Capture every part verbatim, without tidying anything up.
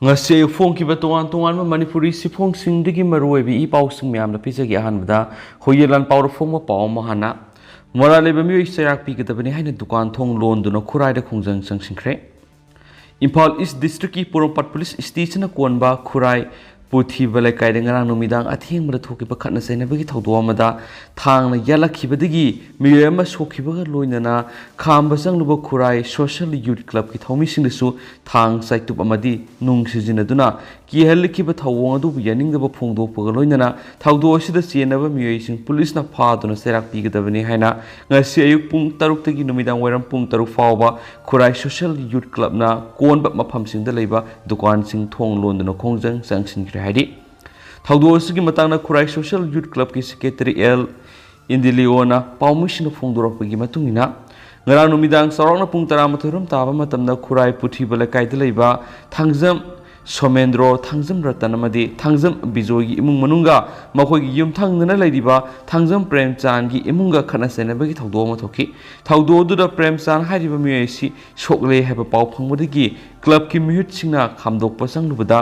ꯉꯁꯤ ꯑꯌꯨꯛ ꯐꯣꯡꯈꯤꯕ ꯇꯣꯉꯥꯟ ꯇꯣꯉꯥꯟꯕ ꯃꯅꯤꯄꯨꯔꯤ ꯁꯤꯐꯣꯡꯁꯤꯡꯗꯒꯤ ꯃꯔꯨꯑꯣꯏꯕ ꯏ ꯄꯥꯎꯁꯤꯡ ꯃꯌꯥꯝꯗ ꯄꯤꯖꯒꯦ꯫ ꯑꯍꯥꯟꯕꯗ ꯍꯨꯏꯌꯦꯟ ꯂꯥꯟꯄꯥꯎꯗ ꯐꯣꯡꯕ ꯄꯥꯎ ꯑꯃ ꯍꯥꯟꯅ꯫ ꯃꯔꯥꯜ ꯂꯩꯕ ꯃꯤꯑꯣꯏ ꯆꯩꯔꯥꯛ ꯄꯤꯒꯗꯕꯅꯤ ꯍꯥꯏꯅ ꯗꯨꯀꯥꯟ ꯊꯣꯡ ꯂꯣꯟꯗꯨꯅ ꯈꯨꯔꯥꯏꯗ ꯈꯣꯡꯖꯪ ꯆꯪꯁꯤꯟꯈ꯭ꯔꯦ꯫ ꯏꯝꯐꯥꯜ ꯏꯁ ꯗꯤꯁꯇ꯭ꯔꯤꯛꯀꯤ ꯄꯣꯔꯣꯝꯄꯥꯠ ꯄꯨꯂꯤꯁ ꯁ꯭ꯇꯦꯁꯟꯅ ꯀꯣꯟꯕ ꯈꯨꯔꯥꯏ ꯄꯨꯊꯤꯕ ꯂꯩꯀꯥꯏꯗ ꯉꯔꯥꯡ ꯅꯨꯃꯤꯗꯥꯡ ꯑꯊꯦꯡꯕꯗ ꯊꯣꯛꯈꯤꯕ ꯈꯠꯅ ꯆꯩꯅꯕꯒꯤ ꯊꯧꯗꯣꯛ ꯑꯃꯗ ꯊꯥꯡꯅ ꯌꯥꯜꯂꯛꯈꯤꯕꯗꯒꯤ ꯃꯤꯑꯣꯏ ꯑꯃ ꯁꯣꯛꯈꯤꯕꯒ ꯂꯣꯏꯅꯅ ꯈꯥꯝꯕ ꯆꯪꯂꯨꯕ ꯈꯨꯔꯥꯏ ꯁꯣꯁꯤꯌꯦꯜ ꯌꯨꯠ ꯀ꯭ꯂꯕꯀꯤ ꯊꯧꯃꯤꯁꯤꯡꯗꯁꯨ ꯊꯥꯡ ꯆꯥꯏꯇꯨꯞ ꯑꯃꯗꯤ ꯅꯨꯡ ꯁꯤꯖꯤꯟꯅꯗꯨꯅ ꯀꯤꯍꯜꯂꯛꯈꯤꯕ ꯊꯧꯑꯣꯡ ꯑꯗꯨꯕꯨ ꯌꯥꯅꯤꯡꯗꯕ ꯐꯣꯡꯗꯣꯛꯄꯒ ꯂꯣꯏꯅꯅ ꯊꯧꯗꯣꯛ ꯑꯁꯤꯗ ꯆꯦꯟꯅꯕ ꯃꯤꯑꯣꯏꯁꯤꯡ ꯄꯨꯂꯤꯁꯅ ꯐꯥꯗꯨꯅ ꯆꯩꯔꯥꯛ ꯄꯤꯒꯗꯕꯅꯤ ꯍꯥꯏꯅ ꯉꯁꯤ ꯑꯌꯨꯛ ꯄꯨꯡ ꯇꯔꯨꯛꯇꯒꯤ ꯅꯨꯃꯤꯗꯥꯡ ꯋꯥꯏꯔꯝ ꯄꯨꯡ ꯇꯔꯨꯛ ꯐꯥꯎꯕ ꯈꯨꯔꯥꯏ ꯁꯣꯁꯤꯌꯦꯜ ꯌꯨꯠ ꯀ꯭ꯂꯕꯅ ꯀꯣꯟꯕ ꯃꯐꯝꯁꯤꯡꯗ ꯂꯩꯕ ꯗꯨꯀꯥꯟꯁꯤꯡ ꯊꯣꯡ ꯂꯣꯟꯗꯨꯅ ꯈꯣꯡꯖꯪ ꯆꯪꯁꯤꯟꯈ꯭ꯔꯦ ꯍꯥꯏꯔꯤ꯫ ꯊꯧꯗꯣꯛ ꯑꯁꯤꯒꯤ ꯃꯇꯥꯡꯗ ꯈꯨꯔꯥꯏ ꯁꯣꯁꯤꯌꯦꯜ ꯌꯨꯠ ꯀ꯭ꯂꯕꯀꯤ ꯁꯦꯀ꯭ꯔꯦꯇꯔꯤ ꯑꯦꯜ ꯏꯟꯗꯤꯂꯤꯑꯣꯅ ꯄꯥꯎꯃꯤꯁꯤꯡꯅ ꯐꯣꯡꯗꯣꯔꯛꯄꯒꯤ ꯃꯇꯨꯡ ꯏꯟꯅ, ꯉꯔꯥꯡ ꯅꯨꯃꯤꯗꯥꯡ ꯆꯥꯎꯔꯥꯛꯅ ꯄꯨꯡ ꯇꯔꯥꯃꯥꯊꯣꯏ ꯔꯣꯝ ꯇꯥꯕ ꯃꯇꯝꯗ ꯈꯨꯔꯥꯏ ꯄꯨꯊꯤꯕ ꯂꯩꯀꯥꯏꯗ ꯂꯩꯕ ꯊꯥꯡꯖꯝ ꯁꯣꯃꯦꯟꯗ꯭ꯔꯣ, ꯊꯥꯡꯖꯝ ꯔꯇꯟ ꯑꯃꯗꯤ ꯊꯥꯡꯖꯝ ꯕꯤꯖꯣꯏꯒꯤ ꯏꯃꯨꯡ ꯃꯅꯨꯡꯒ ꯃꯈꯣꯏꯒꯤ ꯌꯨꯝꯊꯪꯅꯅ ꯂꯩꯔꯤꯕ ꯊꯥꯡꯖꯝ ꯄ꯭ꯔꯦꯝꯆꯥꯟꯒꯤ ꯏꯃꯨꯡꯒ ꯈꯠꯅ ꯆꯩꯅꯕꯒꯤ ꯊꯧꯗꯣꯛ ꯑꯃ ꯊꯣꯛꯈꯤ꯫ ꯊꯧꯗꯣꯛ ꯑꯗꯨꯗ ꯄ꯭ꯔꯦꯝꯆꯥꯟ ꯍꯥꯏꯔꯤꯕ ꯃꯤꯑꯣꯏ ꯑꯁꯤ ꯁꯣꯛꯂꯦ ꯍꯥꯏꯕ ꯄꯥꯎ ꯐꯪꯕꯗꯒꯤ ꯀ꯭ꯂꯕꯀꯤ ꯃꯤꯍꯨꯠꯁꯤꯡꯅ ꯈꯥꯝꯗꯣꯛꯄ ꯆꯪꯂꯨꯕꯗ,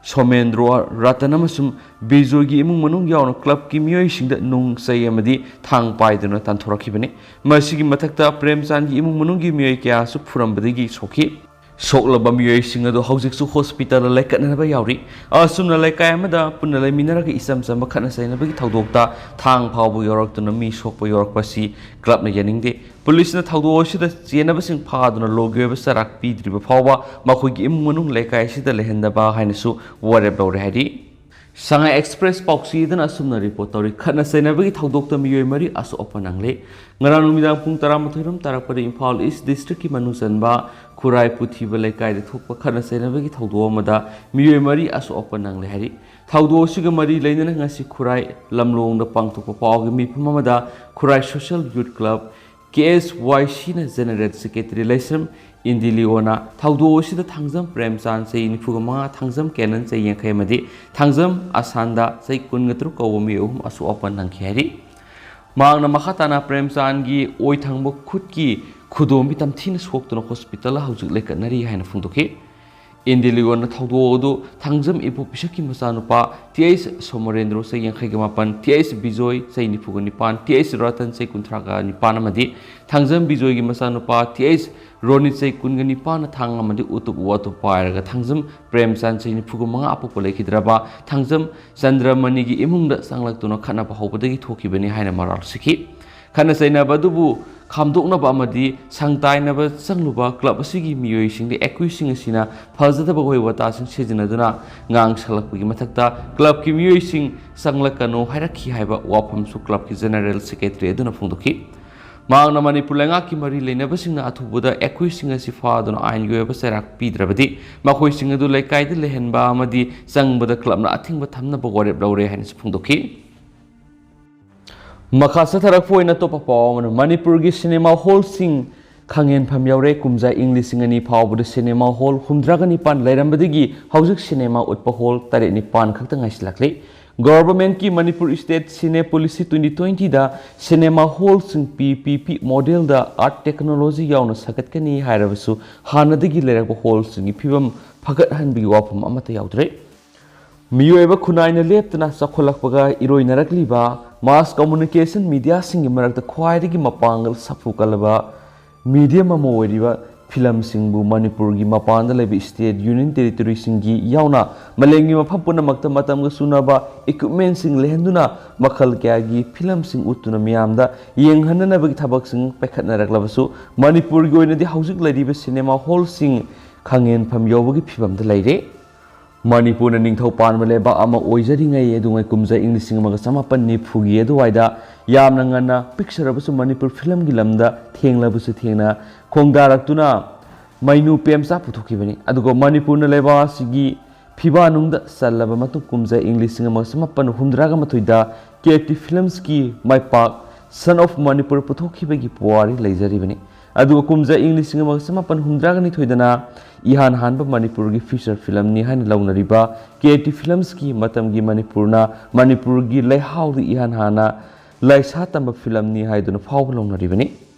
ꯁꯣꯃꯦꯟꯗ꯭ꯔꯣ, ꯔꯇꯟ ꯑꯃꯁꯨꯡ ꯕꯤꯖꯣꯏꯒꯤ ꯏꯃꯨꯡ ꯃꯅꯨꯡ ꯌꯥꯎꯅ ꯀ꯭ꯂꯕꯀꯤ ꯃꯤꯑꯣꯏꯁꯤꯡꯗ ꯅꯨꯡ, ꯆꯩ ꯑꯃꯗꯤ ꯊꯥꯡ ꯄꯥꯏꯗꯨꯅ ꯇꯥꯟꯊꯣꯔꯛꯈꯤꯕꯅꯤ꯫ ꯃꯁꯤꯒꯤ ꯃꯊꯛꯇ ꯄ꯭ꯔꯦꯝꯆꯥꯟꯒꯤ ꯏꯃꯨꯡ ꯃꯅꯨꯡꯒꯤ ꯃꯤꯑꯣꯏ ꯀꯌꯥꯁꯨ ꯐꯨꯔꯝꯕꯗꯒꯤ ꯁꯣꯛꯈꯤ꯫ ꯁꯣꯛꯂꯕ ꯃꯤꯑꯣꯏꯁꯤꯡ ꯑꯗꯨ ꯍꯧꯖꯤꯛꯁꯨ ꯍꯣꯁꯄꯤꯇꯥꯜꯗ ꯂꯥꯏꯀꯠꯅꯕ ꯌꯥꯎꯔꯤ꯫ ꯑꯁꯨꯝꯅ ꯂꯩꯀꯥꯏ ꯑꯃꯗ ꯄꯨꯟꯅ ꯂꯩꯃꯤꯟꯅꯔꯒ ꯏꯆꯝ ꯆꯝꯕ ꯈꯠꯅ ꯆꯩꯅꯕꯒꯤ ꯊꯧꯗꯣꯛꯇ ꯊꯥꯡ ꯐꯥꯎꯕ ꯌꯧꯔꯛꯇꯨꯅ ꯃꯤ ꯁꯣꯛꯄ ꯌꯧꯔꯛꯄ ꯑꯁꯤ ꯀ꯭ꯂꯕꯅ ꯌꯥꯅꯤꯡꯗꯦ꯫ ꯄꯨꯂꯤꯁꯅ ꯊꯧꯗꯣꯛ ꯑꯁꯤꯗ ꯆꯦꯟꯅꯕꯁꯤꯡ ꯐꯥꯗꯨꯅ ꯂꯣꯒꯤ ꯑꯣꯏꯕ ꯆꯩꯔꯥꯛ ꯄꯤꯗ꯭ꯔꯤꯕ ꯐꯥꯎꯕ ꯃꯈꯣꯏꯒꯤ ꯏꯃꯨꯡ ꯃꯅꯨꯡ ꯂꯩꯀꯥꯏ ꯑꯁꯤꯗ ꯂꯩꯍꯟꯗꯕ ꯍꯥꯏꯅꯁꯨ ꯋꯥꯔꯦꯞ ꯂꯧꯔꯦ ꯍꯥꯏꯔꯤ꯫ ꯁꯉꯥꯏ ꯑꯦꯛꯁꯄ꯭ꯔꯦꯁ ꯄꯥꯎꯆꯦꯗꯅ ꯑꯁꯨꯝꯅ ꯔꯤꯄꯣꯔꯠ ꯇꯧꯔꯤ, ꯈꯠꯅ ꯆꯩꯅꯕꯒꯤ ꯊꯧꯗꯣꯛꯇ ꯃꯤꯑꯣꯏ ꯃꯔꯤ ꯑꯁꯣꯛ ꯑꯄꯟ ꯅꯪꯂꯦ꯫ ꯉꯔꯥꯡ ꯅꯨꯃꯤꯗꯥꯡ ꯄꯨꯡ ꯇꯔꯥꯃꯥꯊꯣꯏ ꯔꯣꯝ ꯇꯥꯔꯛꯄꯗ ꯏꯝꯐꯥꯜ ꯏꯁ ꯗꯤꯁꯇ꯭ꯔꯤꯛꯀꯤ ꯃꯅꯨꯡ ꯆꯟꯕ ꯈꯨꯔꯥꯏ ꯄꯨꯊꯤꯕ ꯂꯩꯀꯥꯏꯗ ꯊꯣꯛꯄ ꯈꯠꯅ ꯆꯩꯅꯕꯒꯤ ꯊꯧꯗꯣꯛ ꯑꯃꯗ ꯃꯤꯑꯣꯏ ꯃꯔꯤ ꯑꯁꯣꯛ ꯑꯄꯟ ꯅꯪꯂꯦ ꯍꯥꯏꯔꯤ꯫ ꯊꯧꯗꯣꯛ ꯑꯁꯤꯒ ꯃꯔꯤ ꯂꯩꯅꯅ ꯉꯁꯤ ꯈꯨꯔꯥꯏ ꯂꯝꯂꯣꯡꯗ ꯄꯥꯡꯊꯣꯛꯄ ꯄꯥꯎꯒꯤ ꯃꯤꯐꯝ ꯑꯃꯗ ꯈꯨꯔꯥꯏ ꯁꯣꯁꯤꯌꯦꯜ ꯌꯨꯠ ꯀ꯭ꯂꯕ, ꯀꯦ ꯑꯦꯁ ꯋꯥꯏ ꯁꯤꯅ ꯖꯦꯅꯔꯦꯜ ꯁꯦꯀ꯭ꯔꯦꯇꯔꯤ ꯂꯩꯁ꯭ꯔꯝ ꯏꯟꯗꯤꯂꯤꯑꯣꯅ ꯊꯧꯗꯣꯛ ꯑꯁꯤꯗ ꯊꯥꯡꯖꯝ ꯄ꯭ꯔꯦꯝꯆꯥꯟ ꯆꯍꯤ ꯅꯤꯐꯨꯒ ꯃꯉꯥ, ꯊꯥꯡꯖꯝ ꯀꯦꯅꯟ ꯆꯍꯤ ꯌꯥꯡꯈꯩ ꯑꯃꯗꯤ ꯊꯥꯡꯖꯝ ꯑꯁꯥꯟꯗ ꯆꯍꯤ ꯀꯨꯟꯒ ꯇꯔꯨꯛ ꯀꯧꯕ ꯃꯤꯑꯣꯏ ꯑꯍꯨꯝ ꯑꯁꯣꯛ ꯑꯄꯟ ꯅꯪꯈꯤ ꯍꯥꯏꯔꯤ꯫ ꯃꯍꯥꯛꯅ ꯃꯈꯥ ꯇꯥꯅ ꯄ꯭ꯔꯦꯝꯆꯥꯟꯒꯤ ꯑꯣꯏ ꯊꯪꯕ ꯈꯨꯠꯀꯤ ꯈꯨꯗꯣꯝꯕꯤ ꯇꯝꯊꯤꯅ ꯁꯣꯛꯇꯨꯅ ꯍꯣꯁꯄꯤꯇꯥꯜꯗ ꯍꯧꯖꯤꯛ ꯂꯩꯈꯠꯅꯔꯤ ꯍꯥꯏꯅ ꯐꯣꯡꯗꯣꯛꯈꯤ꯫ ꯏꯟꯗꯤꯂꯤꯌꯣꯟꯅ ꯊꯧꯗꯣꯛ ꯑꯗꯨ ꯊꯥꯡꯖꯝ ꯏꯕꯣꯕꯤꯁꯛꯀꯤ ꯃꯆꯥꯅꯨꯄꯥ ꯇꯤ ꯑꯩꯆ ꯁꯣꯃꯣꯔꯦꯟꯗ꯭ꯔꯣ ꯆꯍꯤ ꯌꯥꯡꯈꯩꯒ ꯃꯥꯄꯟ, ꯇꯤ ꯑꯩꯆ ꯕꯤꯖꯣꯏ ꯆꯍꯤ ꯅꯤꯐꯨꯒ ꯅꯤꯄꯥꯟ, ꯇꯤ ꯑꯩꯆ ꯔꯇꯟ ꯆꯍꯤ ꯀꯨꯟꯊ꯭ꯔꯥꯒ ꯅꯤꯄꯥꯟ ꯑꯃꯗꯤ ꯊꯥꯡꯖꯝ ꯕꯤꯖꯣꯏꯒꯤ ꯃꯆꯥꯅꯨꯄꯥ ꯇꯤ ꯑꯩꯆ ꯔꯣꯅꯤꯠ ꯆꯍꯤ ꯀꯨꯟꯒ ꯅꯤꯄꯥꯟꯅ ꯊꯥꯡ ꯑꯃꯗꯤ ꯎꯇꯨꯞ ꯋꯥꯇꯨꯞ ꯄꯥꯏꯔꯒ ꯊꯥꯡꯖꯝ ꯄ꯭ꯔꯦꯝꯆꯥꯟ ꯆꯍꯤ ꯅꯤꯐꯨꯒ ꯃꯉꯥ ꯑꯄꯣꯛꯄ ꯂꯩꯈꯤꯗ꯭ꯔꯕ ꯊꯥꯡꯖꯝ ꯆꯟꯗ꯭ꯔꯃꯅꯤꯒꯤ ꯏꯃꯨꯡꯗ ꯆꯪꯂꯛꯇꯨꯅ ꯈꯠꯅꯕ ꯍꯧꯕꯗꯒꯤ ꯊꯣꯛꯈꯤꯕꯅꯤ ꯍꯥꯏꯅ ꯃꯔꯥꯜ ꯁꯤꯈꯤ꯫ ꯈꯠꯅ ꯆꯩꯅꯕ ꯑꯗꯨꯕꯨ ꯈꯥꯝꯗꯣꯛꯅꯕ ꯑꯃꯗꯤ ꯁꯪ ꯇꯥꯏꯅꯕ ꯆꯪꯂꯨꯕ ꯀ꯭ꯂꯕ ꯑꯁꯤꯒꯤ ꯃꯤꯑꯣꯏꯁꯤꯡꯗ ꯑꯦꯀ꯭ꯌꯨꯁꯁꯤꯡ ꯑꯁꯤꯅ ꯐꯖꯗꯕ ꯋꯥꯍꯩ ꯋꯥꯇꯥꯁꯤꯡ ꯁꯤꯖꯤꯟꯅꯗꯨꯅ ꯉꯥꯡ ꯁꯛꯂꯛꯄꯒꯤ ꯃꯊꯛꯇ ꯀ꯭ꯂꯕꯀꯤ ꯃꯤꯑꯣꯏꯁꯤꯡ ꯆꯪꯂꯛꯀꯅꯨ ꯍꯥꯏꯔꯛꯈꯤ ꯍꯥꯏꯕ ꯋꯥꯐꯝꯁꯨ ꯀ꯭ꯂꯕꯀꯤ ꯖꯦꯅꯔꯦꯜ ꯁꯦꯀ꯭ꯔꯦꯇꯔꯤ ꯑꯗꯨꯅ ꯐꯣꯡꯗꯣꯛꯈꯤ꯫ ꯃꯍꯥꯛꯅ ꯃꯅꯤꯄꯨꯔ ꯂꯩꯉꯥꯛꯀꯤ ꯃꯔꯤ ꯂꯩꯅꯕꯁꯤꯡꯅ ꯑꯊꯨꯕꯗ ꯑꯦꯀ꯭ꯌꯨꯁꯁꯤꯡ ꯑꯁꯤ ꯐꯥꯗꯨꯅ ꯑꯥꯏꯟꯒꯤ ꯑꯣꯏꯕ ꯆꯩꯔꯥꯛ ꯄꯤꯗ꯭ꯔꯕꯗꯤ ꯃꯈꯣꯏꯁꯤꯡ ꯑꯗꯨ ꯂꯩꯀꯥꯏꯗ ꯂꯩꯍꯟꯕ ꯑꯃꯗꯤ ꯆꯪꯕꯗ ꯀ꯭ꯂꯕꯅ ꯑꯊꯤꯡꯕ ꯊꯝꯅꯕ ꯋꯥꯔꯦꯞ ꯂꯧꯔꯦ ꯍꯥꯏꯅꯁꯨ ꯐꯣꯡꯗꯣꯛꯈꯤ꯫ ꯃꯈꯥ ꯆꯠꯊꯔꯛꯄ ꯑꯣꯏꯅ ꯑꯇꯣꯞꯄ ꯄꯥꯎ ꯑꯃꯅ, ꯃꯅꯤꯄꯨꯔꯒꯤ ꯁꯤꯅꯦꯃꯥ ꯍꯣꯜꯁꯤꯡ ꯈꯪꯍꯦꯟꯐꯝ ꯌꯧꯔꯦ꯫ ꯀꯨꯝꯖꯥ ꯏꯪ ꯂꯤꯁꯤꯡ ꯑꯅꯤ ꯐꯥꯎꯕꯗ ꯁꯤꯅꯦꯃꯥ ꯍꯣꯜ ꯍꯨꯝꯗ꯭ꯔꯥꯒ ꯅꯤꯄꯥꯟ ꯂꯩꯔꯝꯕꯗꯒꯤ ꯍꯧꯖꯤꯛ ꯁꯤꯅꯦꯃꯥ ꯎꯠꯄ ꯍꯣꯜ ꯇꯔꯦꯠ ꯅꯤꯄꯥꯟ ꯈꯛꯇ ꯉꯥꯏꯁꯤꯜꯂꯛꯂꯤ꯫ ꯒꯣꯚꯔꯟꯃꯦꯟꯠꯀꯤ ꯃꯅꯤꯄꯨꯔ ꯏꯁꯇꯦꯠ ꯁꯤꯅꯦ ꯄꯣꯂꯤꯁꯤ ꯇ꯭ꯋꯦꯟꯇꯤ ꯇ꯭ꯋꯦꯟꯇꯤꯗ ꯁꯤꯅꯦꯃꯥ ꯍꯣꯜꯁꯤꯡ ꯄꯤ ꯄꯤ ꯄꯤ ꯃꯣꯗꯦꯜꯗ ꯑꯥꯔꯠ ꯇꯦꯛꯅꯣꯂꯣꯖꯤ ꯌꯥꯎꯅ ꯁꯥꯒꯠꯀꯅꯤ ꯍꯥꯏꯔꯕꯁꯨ ꯍꯥꯟꯅꯗꯒꯤ ꯂꯩꯔꯛꯄ ꯍꯣꯜꯁꯤꯡꯒꯤ ꯐꯤꯕꯝ ꯐꯒꯠꯍꯟꯕꯒꯤ ꯋꯥꯐꯝ ꯑꯃꯠꯇ ꯌꯥꯎꯗ꯭ꯔꯦ꯫ ꯃꯤꯑꯣꯏꯕ ꯈꯨꯟꯅꯥꯏꯅ ꯂꯦꯞꯇꯅ ꯆꯥꯎꯈꯠꯂꯛꯄꯒ ꯏꯔꯣꯏꯅꯔꯛꯂꯤꯕ ꯃꯥꯁ ꯀꯝꯃꯨꯅꯤꯀꯦꯁꯟ ꯃꯤꯗꯤꯌꯥꯁꯤꯡꯒꯤ ꯃꯔꯛꯇ ꯈ꯭ꯋꯥꯏꯗꯒꯤ ꯃꯄꯥꯡꯒꯜ ꯁꯥꯐꯨ ꯀꯜꯂꯕ ꯃꯤꯗꯤꯌꯝ ꯑꯃ ꯑꯣꯏꯔꯤꯕ ꯐꯤꯂꯝꯁꯤꯡꯕꯨ ꯃꯅꯤꯄꯨꯔꯒꯤ ꯃꯄꯥꯟꯗ ꯂꯩꯕ ꯏꯁꯇꯦꯠ, ꯌꯨꯅꯤꯌꯟ ꯇꯦꯔꯤꯇꯣꯔꯤꯁꯤꯡꯒꯤ ꯌꯥꯎꯅ ꯃꯥꯂꯦꯝꯒꯤ ꯃꯐꯝ ꯄꯨꯝꯅꯃꯛꯇ ꯃꯇꯝꯒ ꯆꯨꯅꯕ ꯏꯀ꯭ꯋꯤꯞꯃꯦꯟꯁꯤꯡ ꯂꯩꯍꯟꯗꯨꯅ ꯃꯈꯜ ꯀꯌꯥꯒꯤ ꯐꯤꯂꯝꯁꯤꯡ ꯎꯠꯇꯨꯅ ꯃꯤꯌꯥꯝꯗ ꯌꯦꯡꯍꯟꯅꯅꯕꯒꯤ ꯊꯕꯛꯁꯤꯡ ꯄꯥꯏꯈꯠꯅꯔꯛꯂꯕꯁꯨ ꯃꯅꯤꯄꯨꯔꯒꯤ ꯑꯣꯏꯅꯗꯤ ꯍꯧꯖꯤꯛ ꯂꯩꯔꯤꯕ ꯁꯤꯅꯦꯃꯥ ꯍꯣꯜꯁꯤꯡ ꯈꯪꯍꯦꯟꯐꯝ ꯌꯧꯕꯒꯤ ꯐꯤꯕꯝꯗ ꯂꯩꯔꯦ꯫ ꯃꯅꯤꯄꯨꯔꯅ ꯅꯤꯡꯊꯧ ꯄꯥꯟꯕ ꯂꯩꯕꯥꯛ ꯑꯃ ꯑꯣꯏꯖꯔꯤꯉꯩ ꯑꯗꯨꯉꯩ ꯀꯨꯝꯖꯥ ꯏꯪ ꯂꯤꯁꯤꯡ ꯑꯃꯒ ꯆꯃꯥꯄꯟ ꯅꯤꯐꯨꯒꯤ ꯑꯗꯨꯋꯥꯏꯗ ꯌꯥꯝꯅ ꯉꯟꯅ ꯄꯤꯛꯆꯔꯕꯁꯨ ꯃꯅꯤꯄꯨꯔ ꯐꯤꯂꯝꯒꯤ ꯂꯝꯗ ꯊꯦꯡꯂꯕꯁꯨ ꯊꯦꯡꯅ ꯈꯣꯡꯗꯥꯔꯛꯇꯨꯅ ꯃꯩꯅꯨ ꯄꯦꯝꯆꯥ ꯄꯨꯊꯣꯛꯈꯤꯕꯅꯤ꯫ ꯑꯗꯨꯒ ꯃꯅꯤꯄꯨꯔꯅ ꯂꯩꯕꯥꯛ ꯑꯁꯤꯒꯤ ꯐꯤꯕꯥꯅꯨꯡꯗ ꯆꯜꯂꯕ ꯃꯇꯨꯡ ꯀꯨꯝꯖꯥ ꯏꯪ ꯂꯤꯁꯤꯡ ꯑꯃꯒ ꯆꯃꯥꯄꯟ ꯍꯨꯝꯗ꯭ꯔꯥꯒ ꯃꯥꯊꯣꯏꯗ ꯀꯦ ꯇꯤ ꯐꯤꯂꯝꯁꯀꯤ ꯃꯥꯏꯄꯥꯛ ꯁꯟ ꯑꯣꯐ ꯃꯅꯤꯄꯨꯔ ꯄꯨꯊꯣꯛꯈꯤꯕꯒꯤ ꯄꯨꯋꯥꯔꯤ ꯂꯩꯖꯔꯤꯕꯅꯤ꯫ ꯑꯗꯨꯒ ꯀꯨꯝꯖꯥ ꯏꯪ ꯂꯤꯁꯤꯡ ꯑꯃꯒ ꯆꯃꯥꯄꯟ ꯍꯨꯝꯗ꯭ꯔꯥꯒ ꯅꯤꯊꯣꯏꯗꯅ ꯏꯍꯥꯟ ꯍꯥꯟꯕ ꯃꯅꯤꯄꯨꯔꯒꯤ ꯐꯤꯆꯔ ꯐꯤꯂꯝꯅꯤ ꯍꯥꯏꯅ ꯂꯧꯅꯔꯤꯕ ꯀꯦ ꯇꯤ ꯐꯤꯂꯝꯁꯀꯤ ꯃꯇꯝꯒꯤ ꯃꯅꯤꯄꯨꯔꯅ ꯃꯅꯤꯄꯨꯔꯒꯤ ꯂꯩꯍꯥꯎꯗ ꯏꯍꯥꯟ ꯍꯥꯟꯅ ꯂꯥꯏꯁꯥ ꯇꯝꯕ ꯐꯤꯂꯝꯅꯤ ꯍꯥꯏꯗꯨꯅ ꯐꯥꯎꯕ ꯂꯧꯅꯔꯤꯕꯅꯤ꯫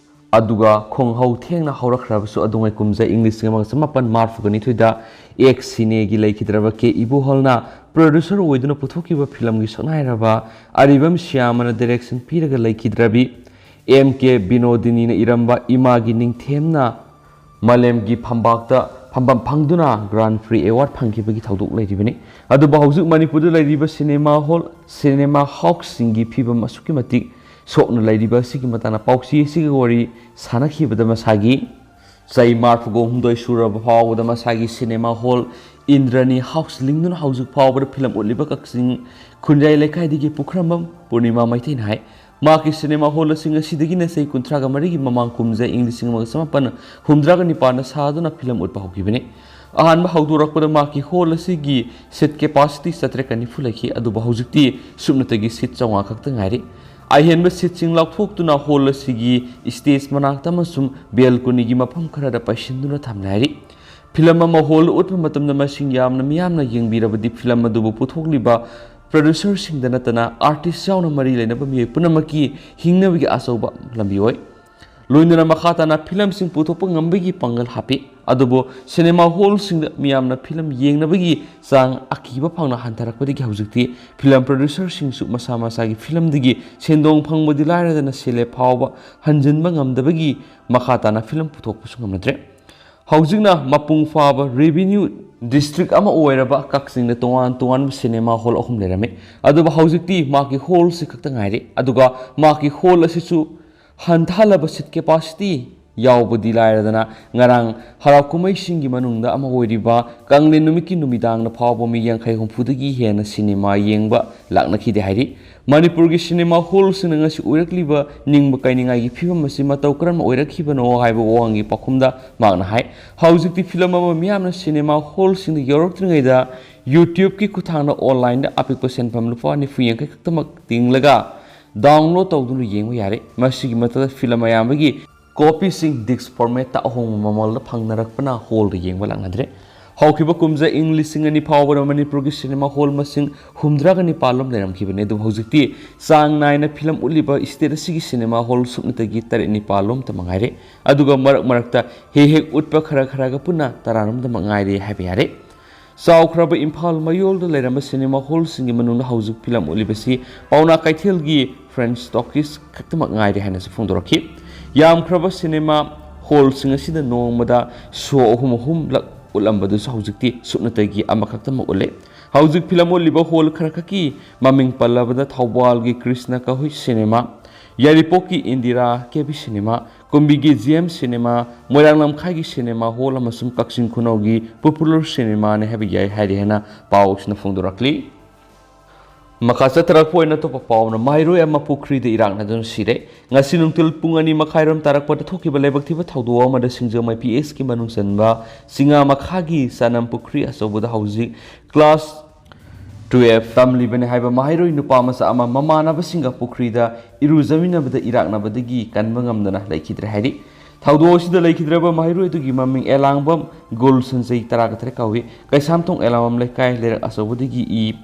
ꯑꯗꯨꯒ ꯈꯣꯡꯍꯧ ꯊꯦꯡꯅ ꯍꯧꯔꯛꯈ꯭ꯔꯕꯁꯨ ꯑꯗꯨꯉꯩ ꯀꯨꯝꯖꯥ ꯏꯪ ꯂꯤꯁꯤꯡ ꯑꯃꯒ ꯆꯃꯥꯄꯟ ꯃꯔꯤꯐꯨꯒ ꯅꯤꯊꯣꯏꯗ ꯑꯦꯛꯁ ꯁꯤꯅꯦꯒꯤ ꯂꯩꯈꯤꯗ꯭ꯔꯕ ꯀꯦ ꯏꯕꯣꯍꯜꯅ ꯄ꯭ꯔꯣꯗ꯭ꯌꯨꯁꯔ ꯑꯣꯏꯗꯨꯅ ꯄꯨꯊꯣꯛꯈꯤꯕ ꯐꯤꯂꯝꯒꯤ ꯁꯛꯅꯥꯏꯔꯕ ꯑꯔꯤꯕꯝ ꯁ꯭ꯌꯥꯃꯅ ꯗꯥꯏꯔꯦꯛꯁꯟ ꯄꯤꯔꯒ ꯂꯩꯈꯤꯗ꯭ꯔꯕꯤ ꯑꯦꯝ ꯀꯦ ꯕꯤꯅꯣꯗꯤꯅꯤꯅ ꯏꯔꯝꯕ ꯏꯃꯥꯒꯤ ꯅꯤꯡꯊꯦꯝꯅ ꯃꯥꯂꯦꯝꯒꯤ ꯐꯝꯕꯥꯛꯇ ꯐꯝꯕꯝ ꯐꯪꯗꯨꯅ ꯒ꯭ꯔꯥꯟ ꯄ꯭ꯔꯤ ꯑꯦꯋꯥꯔꯗ ꯐꯪꯈꯤꯕꯒꯤ ꯊꯧꯗꯣꯛ ꯂꯩꯔꯤꯕꯅꯤ꯫ ꯑꯗꯨꯕꯨ ꯍꯧꯖꯤꯛ ꯃꯅꯤꯄꯨꯔꯗ ꯂꯩꯔꯤꯕ ꯁꯤꯅꯦꯃꯥ ꯍꯣꯜ, ꯁꯤꯅꯦꯃꯥ ꯍꯥꯎꯁꯁꯤꯡꯒꯤ ꯐꯤꯕꯝ ꯑꯁꯨꯛꯀꯤ ꯃꯇꯤꯛ ꯁꯣꯛꯅ ꯂꯩꯔꯤꯕ ꯑꯁꯤꯒꯤ ꯃꯇꯥꯡꯗ ꯄꯥꯎꯆꯦ ꯑꯁꯤꯒ ꯋꯥꯔꯤ ꯁꯥꯟꯅꯈꯤꯕꯗ ꯃꯁꯥꯒꯤ ꯆꯍꯤ ꯃꯔꯤꯐꯨꯒ ꯍꯨꯝꯗꯣꯏ ꯁꯨꯔꯕ ꯐꯥꯎꯕꯗ ꯃꯁꯥꯒꯤ ꯁꯤꯅꯦꯃꯥ ꯍꯣꯜ ꯏꯟꯗ꯭ꯔꯅꯤ ꯍꯥꯎꯁ ꯂꯤꯡꯗꯨꯅ ꯍꯧꯖꯤꯛ ꯐꯥꯎꯕꯗ ꯐꯤꯂꯝ ꯎꯠꯂꯤꯕ ꯀꯛꯆꯤꯡ ꯈꯨꯟꯖꯥꯏ ꯂꯩꯀꯥꯏꯗꯒꯤ ꯄꯨꯈ꯭ꯔꯝꯕꯝ ꯄꯨꯔꯅꯤꯃꯥ ꯃꯩꯇꯩꯅ ꯍꯥꯏ꯫ ꯃꯍꯥꯛꯀꯤ ꯁꯤꯅꯦꯃꯥ ꯍꯣꯜ ꯑꯁꯤ ꯉꯁꯤꯗꯒꯤ ꯅꯠꯇꯦ, ꯀꯨꯟꯊ꯭ꯔꯥꯒ ꯃꯔꯤꯒꯤ ꯃꯃꯥꯡ ꯀꯨꯝꯖꯥ ꯏꯪ ꯂꯤꯁꯤꯡ ꯑꯃꯒ ꯆꯃꯥꯄꯟ ꯍꯨꯝꯗ꯭ꯔꯥꯒ ꯅꯤꯄꯥꯟꯗ ꯁꯥꯗꯨꯅ ꯐꯤꯂꯝ ꯎꯠꯄ ꯍꯧꯈꯤꯕꯅꯤ꯫ ꯑꯍꯥꯟꯕ ꯍꯧꯗꯣꯔꯛꯄꯗ ꯃꯍꯥꯛꯀꯤ ꯍꯣꯜ ꯑꯁꯤꯒꯤ ꯁꯤꯠ ꯀꯦꯄꯥꯁꯤꯇꯤ ꯆꯥꯇ꯭ꯔꯦꯠꯀ ꯅꯤꯐꯨ ꯂꯩꯈꯤ, ꯑꯗꯨꯕꯨ ꯍꯧꯖꯤꯛꯇꯤ ꯁꯨꯞꯅꯇꯒꯤ ꯁꯤꯠ ꯆꯥꯝꯃꯉꯥ ꯈꯛꯇ ꯉꯥꯏꯔꯤ꯫ ꯑꯍꯦꯟꯕ ꯁꯤꯠꯁꯤꯡ ꯂꯧꯊꯣꯛꯇꯨꯅ ꯍꯣꯜ ꯑꯁꯤꯒꯤ ꯁ꯭ꯇꯦꯖ ꯃꯅꯥꯛꯇ ꯑꯃꯁꯨꯡ ꯕꯦꯜꯀꯣꯅꯤꯒꯤ ꯃꯐꯝ ꯈꯔꯗ ꯄꯩꯁꯤꯟꯗꯨꯅ ꯊꯝꯂꯦ ꯍꯥꯏꯔꯤ꯫ ꯐꯤꯂꯝ ꯑꯃ ꯍꯣꯜꯗ ꯎꯠꯄ ꯃꯇꯝꯗ ꯃꯁꯤꯡ ꯌꯥꯝꯅ ꯃꯤꯌꯥꯝꯅ ꯌꯦꯡꯕꯤꯔꯕꯗꯤ ꯐꯤꯂꯝ ꯑꯗꯨꯕꯨ ꯄꯨꯊꯣꯛꯂꯤꯕ ꯄ꯭ꯔꯣꯗ꯭ꯌꯨꯁꯔꯁꯤꯡꯗ ꯅꯠꯇꯅ ꯑꯥꯔꯇꯤꯁ ꯌꯥꯎꯅ ꯃꯔꯤ ꯂꯩꯅꯕ ꯃꯤꯑꯣꯏ ꯄꯨꯝꯅꯃꯛꯀꯤ ꯍꯤꯡꯅꯕꯒꯤ ꯑꯆꯧꯕ ꯂꯝꯕꯤ ꯑꯣꯏ꯫ ꯂꯣꯏꯅꯅ ꯃꯈꯥ ꯇꯥꯅ ꯐꯤꯂꯝꯁꯤꯡ ꯄꯨꯊꯣꯛꯄ ꯉꯝꯕꯒꯤ ꯄꯥꯡꯒꯜ ꯍꯥꯞꯄꯤ꯫ ꯑꯗꯨꯕꯨ ꯁꯤꯅꯦꯃꯥ ꯍꯣꯜꯁꯤꯡꯗ ꯃꯤꯌꯥꯝꯅ ꯐꯤꯂꯝ ꯌꯦꯡꯅꯕꯒꯤ ꯆꯥꯡ ꯑꯀꯤꯕ ꯐꯪꯅ ꯍꯟꯊꯔꯛꯄꯗꯒꯤ ꯍꯧꯖꯤꯛꯇꯤ ꯐꯤꯂꯝ ꯄ꯭ꯔꯣꯗ꯭ꯌꯨꯁꯔꯁꯤꯡꯁꯨ ꯃꯁꯥ ꯃꯁꯥꯒꯤ ꯐꯤꯂꯝꯗꯒꯤ ꯁꯦꯟꯗꯣꯡ ꯐꯪꯕꯗꯤ ꯂꯥꯏꯔꯗꯅ ꯁꯦꯜꯂꯦꯞ ꯐꯥꯎꯕ ꯍꯟꯖꯤꯟꯕ ꯉꯝꯗꯕꯒꯤ ꯃꯈꯥ ꯇꯥꯅ ꯐꯤꯂꯝ ꯄꯨꯊꯣꯛꯄꯁꯨ ꯉꯝꯅꯗ꯭ꯔꯦ꯫ ꯍꯧꯖꯤꯛꯅ ꯃꯄꯨꯡ ꯐꯥꯕ ꯔꯦꯚꯤꯅ꯭ꯌꯨ ꯗꯤꯁꯇ꯭ꯔꯤꯛ ꯑꯃ ꯑꯣꯏꯔꯕ ꯀꯛꯆꯤꯡꯗ ꯇꯣꯉꯥꯟ ꯇꯣꯉꯥꯟꯕ ꯁꯤꯅꯦꯃꯥ ꯍꯣꯜ ꯑꯍꯨꯝ ꯂꯩꯔꯝꯃꯤ꯫ ꯑꯗꯨꯕꯨ ꯍꯧꯖꯤꯛꯇꯤ ꯃꯍꯥꯛꯀꯤ ꯍꯣꯜꯁꯤ ꯈꯛꯇ ꯉꯥꯏꯔꯦ꯫ ꯑꯗꯨꯒ ꯃꯍꯥꯛꯀꯤ ꯍꯣꯜ ꯑꯁꯤꯁꯨ ꯍꯟꯊꯍꯜꯂꯕ ꯁꯤꯠ ꯀꯦꯄꯥꯁꯤꯇꯤ ꯌꯥꯎꯕꯗꯤ ꯂꯥꯏꯔꯗꯅ, ꯉꯔꯥꯡ ꯍꯔꯥꯎ ꯀꯨꯝꯍꯩꯁꯤꯡꯒꯤ ꯃꯅꯨꯡꯗ ꯑꯃ ꯑꯣꯏꯔꯤꯕ ꯀꯥꯡꯂꯦꯟ ꯅꯨꯃꯤꯠꯀꯤ ꯅꯨꯃꯤꯗꯥꯡꯗ ꯐꯥꯎꯕ ꯃꯤ ꯌꯥꯡꯈꯩ ꯍꯨꯝꯐꯨꯗꯒꯤ ꯍꯦꯟꯅ ꯁꯤꯅꯦꯃꯥ ꯌꯦꯡꯕ ꯂꯥꯛꯅꯈꯤꯗꯦ ꯍꯥꯏꯔꯤ꯫ ꯃꯅꯤꯄꯨꯔꯒꯤ ꯁꯤꯅꯦꯃꯥ ꯍꯣꯜꯁꯤꯡꯅ ꯉꯁꯤ ꯑꯣꯏꯔꯛꯂꯤꯕ ꯅꯤꯡꯕ ꯀꯥꯏꯅꯤꯡꯉꯥꯏꯒꯤ ꯐꯤꯕꯝ ꯑꯁꯤ ꯃꯇꯧ ꯀꯔꯝꯅ ꯑꯣꯏꯔꯛꯈꯤꯕꯅꯣ ꯍꯥꯏꯕ ꯋꯥꯍꯪꯒꯤ ꯄꯥꯎꯈꯨꯝꯗ ꯃꯍꯥꯛꯅ ꯍꯥꯏ, ꯍꯧꯖꯤꯛꯇꯤ ꯐꯤꯂꯝ ꯑꯃ ꯃꯤꯌꯥꯝꯅ ꯁꯤꯅꯦꯃꯥ ꯍꯣꯜꯁꯤꯡꯗ ꯌꯧꯔꯛꯇ꯭ꯔꯤꯉꯩꯗ YouTubeꯀꯤ ꯈꯨꯠꯊꯥꯡꯗ online ꯑꯄꯤꯛꯄ ꯁꯦꯟꯐꯝ ꯂꯨꯄꯥ ꯅꯤꯐꯨ ꯌꯥꯡꯈꯩ ꯈꯛꯇꯃꯛ ꯇꯤꯡꯂꯒ download ꯇꯧꯗꯨꯅ ꯌꯦꯡꯕ ꯌꯥꯔꯦ꯫ ꯃꯁꯤꯒꯤ ꯃꯊꯛꯇ ꯐꯤꯂꯝ ꯑꯌꯥꯝꯕꯒꯤ ꯀꯣꯄꯤꯁꯤꯡ ꯗꯤꯁꯛ ꯐꯣꯔꯃꯦꯠꯇ ꯑꯍꯣꯡꯕ ꯃꯃꯜꯗ ꯐꯪꯅꯔꯛꯄꯅ ꯍꯣꯜꯗ ꯌꯦꯡꯕ ꯂꯥꯛꯅꯗ꯭ꯔꯦ꯫ ꯍꯧꯈꯤꯕ ꯀꯨꯝꯖꯥ ꯏꯪ ꯂꯤꯁꯤꯡ ꯑꯅꯤ ꯐꯥꯎꯕꯗ ꯃꯅꯤꯄꯨꯔꯒꯤ ꯁꯤꯅꯦꯃꯥ ꯍꯣꯜ ꯃꯁꯤꯡ ꯍꯨꯝꯗ꯭ꯔꯥꯒ ꯅꯤꯄꯥꯜ ꯂꯣꯝ ꯂꯩꯔꯝꯈꯤꯕꯅꯤ꯫ ꯑꯗꯨꯕꯨ ꯍꯧꯖꯤꯛꯇꯤ ꯆꯥꯡ ꯅꯥꯏꯅ ꯐꯤꯂꯝ ꯎꯠꯂꯤꯕ ꯁ꯭ꯇꯦꯠ ꯑꯁꯤꯒꯤ ꯁꯤꯅꯦꯃꯥ ꯍꯣꯜ ꯁꯨꯞꯅꯇꯒꯤ ꯇꯔꯦꯠ ꯅꯤꯄꯥꯜ ꯂꯣꯝꯇ ꯃꯉꯥꯏꯔꯦ꯫ ꯑꯗꯨꯒ ꯃꯔꯛ ꯃꯔꯛꯇ ꯍꯦꯛ ꯍꯦꯛ ꯎꯠꯄ ꯈꯔ ꯈꯔꯒ ꯄꯨꯟꯅ ꯇꯔꯥꯔꯣꯝꯗ ꯃꯉꯥꯏꯔꯦ ꯍꯥꯏꯕ ꯌꯥꯔꯦ꯫ ꯆꯥꯎꯈ꯭ꯔꯕ ꯏꯝꯐꯥꯜ ꯃꯌꯣꯜꯗ ꯂꯩꯔꯝꯕ ꯁꯤꯅꯦꯃꯥ ꯍꯣꯜꯁꯤꯡꯒꯤ ꯃꯅꯨꯡꯗ ꯍꯧꯖꯤꯛ ꯐꯤꯂꯝ ꯎꯠꯂꯤꯕꯁꯤ ꯄꯥꯎꯅꯥ ꯀꯩꯊꯦꯜꯒꯤ ꯐ꯭ꯔꯦꯟꯁ ꯇꯣꯀꯤꯁ ꯈꯛꯇꯃꯛ ꯉꯥꯏꯔꯦ ꯍꯥꯏꯅꯁꯨ ꯐꯣꯡꯗꯣꯔꯛꯈꯤ꯫ ꯌꯥꯝꯈ꯭ꯔꯕ ꯁꯤꯅꯦꯃꯥ ꯍꯣꯜꯁꯤꯡ ꯑꯁꯤꯗ ꯅꯣꯡꯃꯗ ꯁꯣ ꯑꯍꯨꯝ ꯑꯍꯨꯝꯂꯛ ꯎꯠꯂꯝꯕꯗꯨꯁꯨ ꯍꯧꯖꯤꯛꯇꯤ ꯁꯨꯞꯅꯇꯒꯤ ꯑꯃꯈꯛꯇꯃꯛ ꯎꯠꯂꯦ꯫ ꯍꯧꯖꯤꯛ ꯐꯤꯂꯝ ꯎꯠꯂꯤꯕ ꯍꯣꯜ ꯈꯔꯈꯛꯀꯤ ꯃꯃꯤꯡ ꯄꯜꯂꯕꯗ ꯊꯧꯕꯥꯜꯒꯤ ꯀ꯭ꯔꯤꯁꯅ ꯀꯍꯨꯏ ꯁꯤꯅꯦꯃꯥ, ꯌꯥꯏꯔꯤꯄꯣꯛꯀꯤ ꯏꯟꯗꯤꯔꯥ ꯀꯦꯕꯤ ꯁꯤꯅꯦꯃꯥ, ꯀꯨꯝꯕꯤꯒꯤ ꯖꯤ ꯑꯦꯝ ꯁꯤꯅꯦꯃꯥ, ꯃꯣꯏꯔꯥꯡ ꯂꯝꯈꯥꯏꯒꯤ ꯁꯤꯅꯦꯃꯥ ꯍꯣꯜ ꯑꯃꯁꯨꯡ ꯀꯛꯆꯤꯡ ꯈꯨꯅꯧꯒꯤ ꯄꯣꯄꯨꯂꯔ ꯁꯤꯅꯦꯃꯥꯅꯤ ꯍꯥꯏꯕ ꯌꯥꯏ ꯍꯥꯏꯔꯤ ꯍꯥꯏꯅ ꯄꯥꯎꯁꯤꯅ ꯐꯣꯡꯗꯣꯔꯛꯂꯤ꯫ ꯃꯈꯥ ꯆꯠꯊꯔꯛꯄ ꯑꯣꯏꯅ ꯑꯇꯣꯞꯄ ꯄꯥꯎ ꯑꯃꯅ, ꯃꯍꯩꯔꯣꯏ ꯑꯃ ꯄꯨꯈ꯭ꯔꯤꯗ ꯏꯔꯥꯛꯅꯗꯨꯅ ꯁꯤꯔꯦ꯫ ꯉꯁꯤ ꯅꯨꯡꯊꯤꯜ ꯄꯨꯡ ꯑꯅꯤ ꯃꯈꯥꯏꯔꯣꯝ ꯇꯥꯔꯛꯄꯗ ꯊꯣꯛꯈꯤꯕ ꯂꯥꯏꯕꯛ ꯊꯤꯕ ꯊꯧꯗꯣꯛ ꯑꯃꯗ ꯁꯤꯡꯖꯃꯩ ꯄꯤ ꯑꯦꯁꯀꯤ ꯃꯅꯨꯡ ꯆꯟꯕ ꯆꯤꯉꯥ ꯃꯈꯥꯒꯤ ꯆꯅꯝ ꯄꯨꯈ꯭ꯔꯤ ꯑꯆꯧꯕꯗ ꯍꯧꯖꯤꯛ ꯀ꯭ꯂꯥꯁ ꯇꯨꯌꯦꯜꯐ ꯇꯝꯂꯤꯕꯅꯤ ꯍꯥꯏꯕ ꯃꯍꯩꯔꯣꯏ ꯅꯨꯄꯥ ꯃꯆꯥ ꯑꯃ ꯃꯃꯥꯟꯅꯕꯁꯤꯡꯒ ꯄꯨꯈ꯭ꯔꯤꯗ ꯏꯔꯨꯖꯃꯤꯟꯅꯕꯗ ꯏꯔꯥꯛꯅꯕꯗꯒꯤ ꯀꯟꯕ ꯉꯝꯗꯅ ꯂꯩꯈꯤꯗ꯭ꯔꯦ ꯍꯥꯏꯔꯤ꯫ ꯊꯧꯗꯣꯛ ꯑꯁꯤꯗ ꯂꯩꯈꯤꯗ꯭ꯔꯕ ꯃꯍꯩꯔꯣꯏ ꯑꯗꯨꯒꯤ ꯃꯃꯤꯡ ꯑꯦꯂꯥꯡꯕꯝ ꯒꯣꯜ ꯁꯟꯖꯩ, ꯇꯔꯥꯒ ꯇꯔꯦꯠ ꯀꯧꯏ, ꯀꯩꯁꯥꯝꯊꯣꯡ ꯑꯦꯂꯥꯡꯕꯝ ꯂꯩꯀꯥꯏ ꯂꯩꯔꯛ ꯑꯆꯧꯕꯗꯒꯤ ꯏ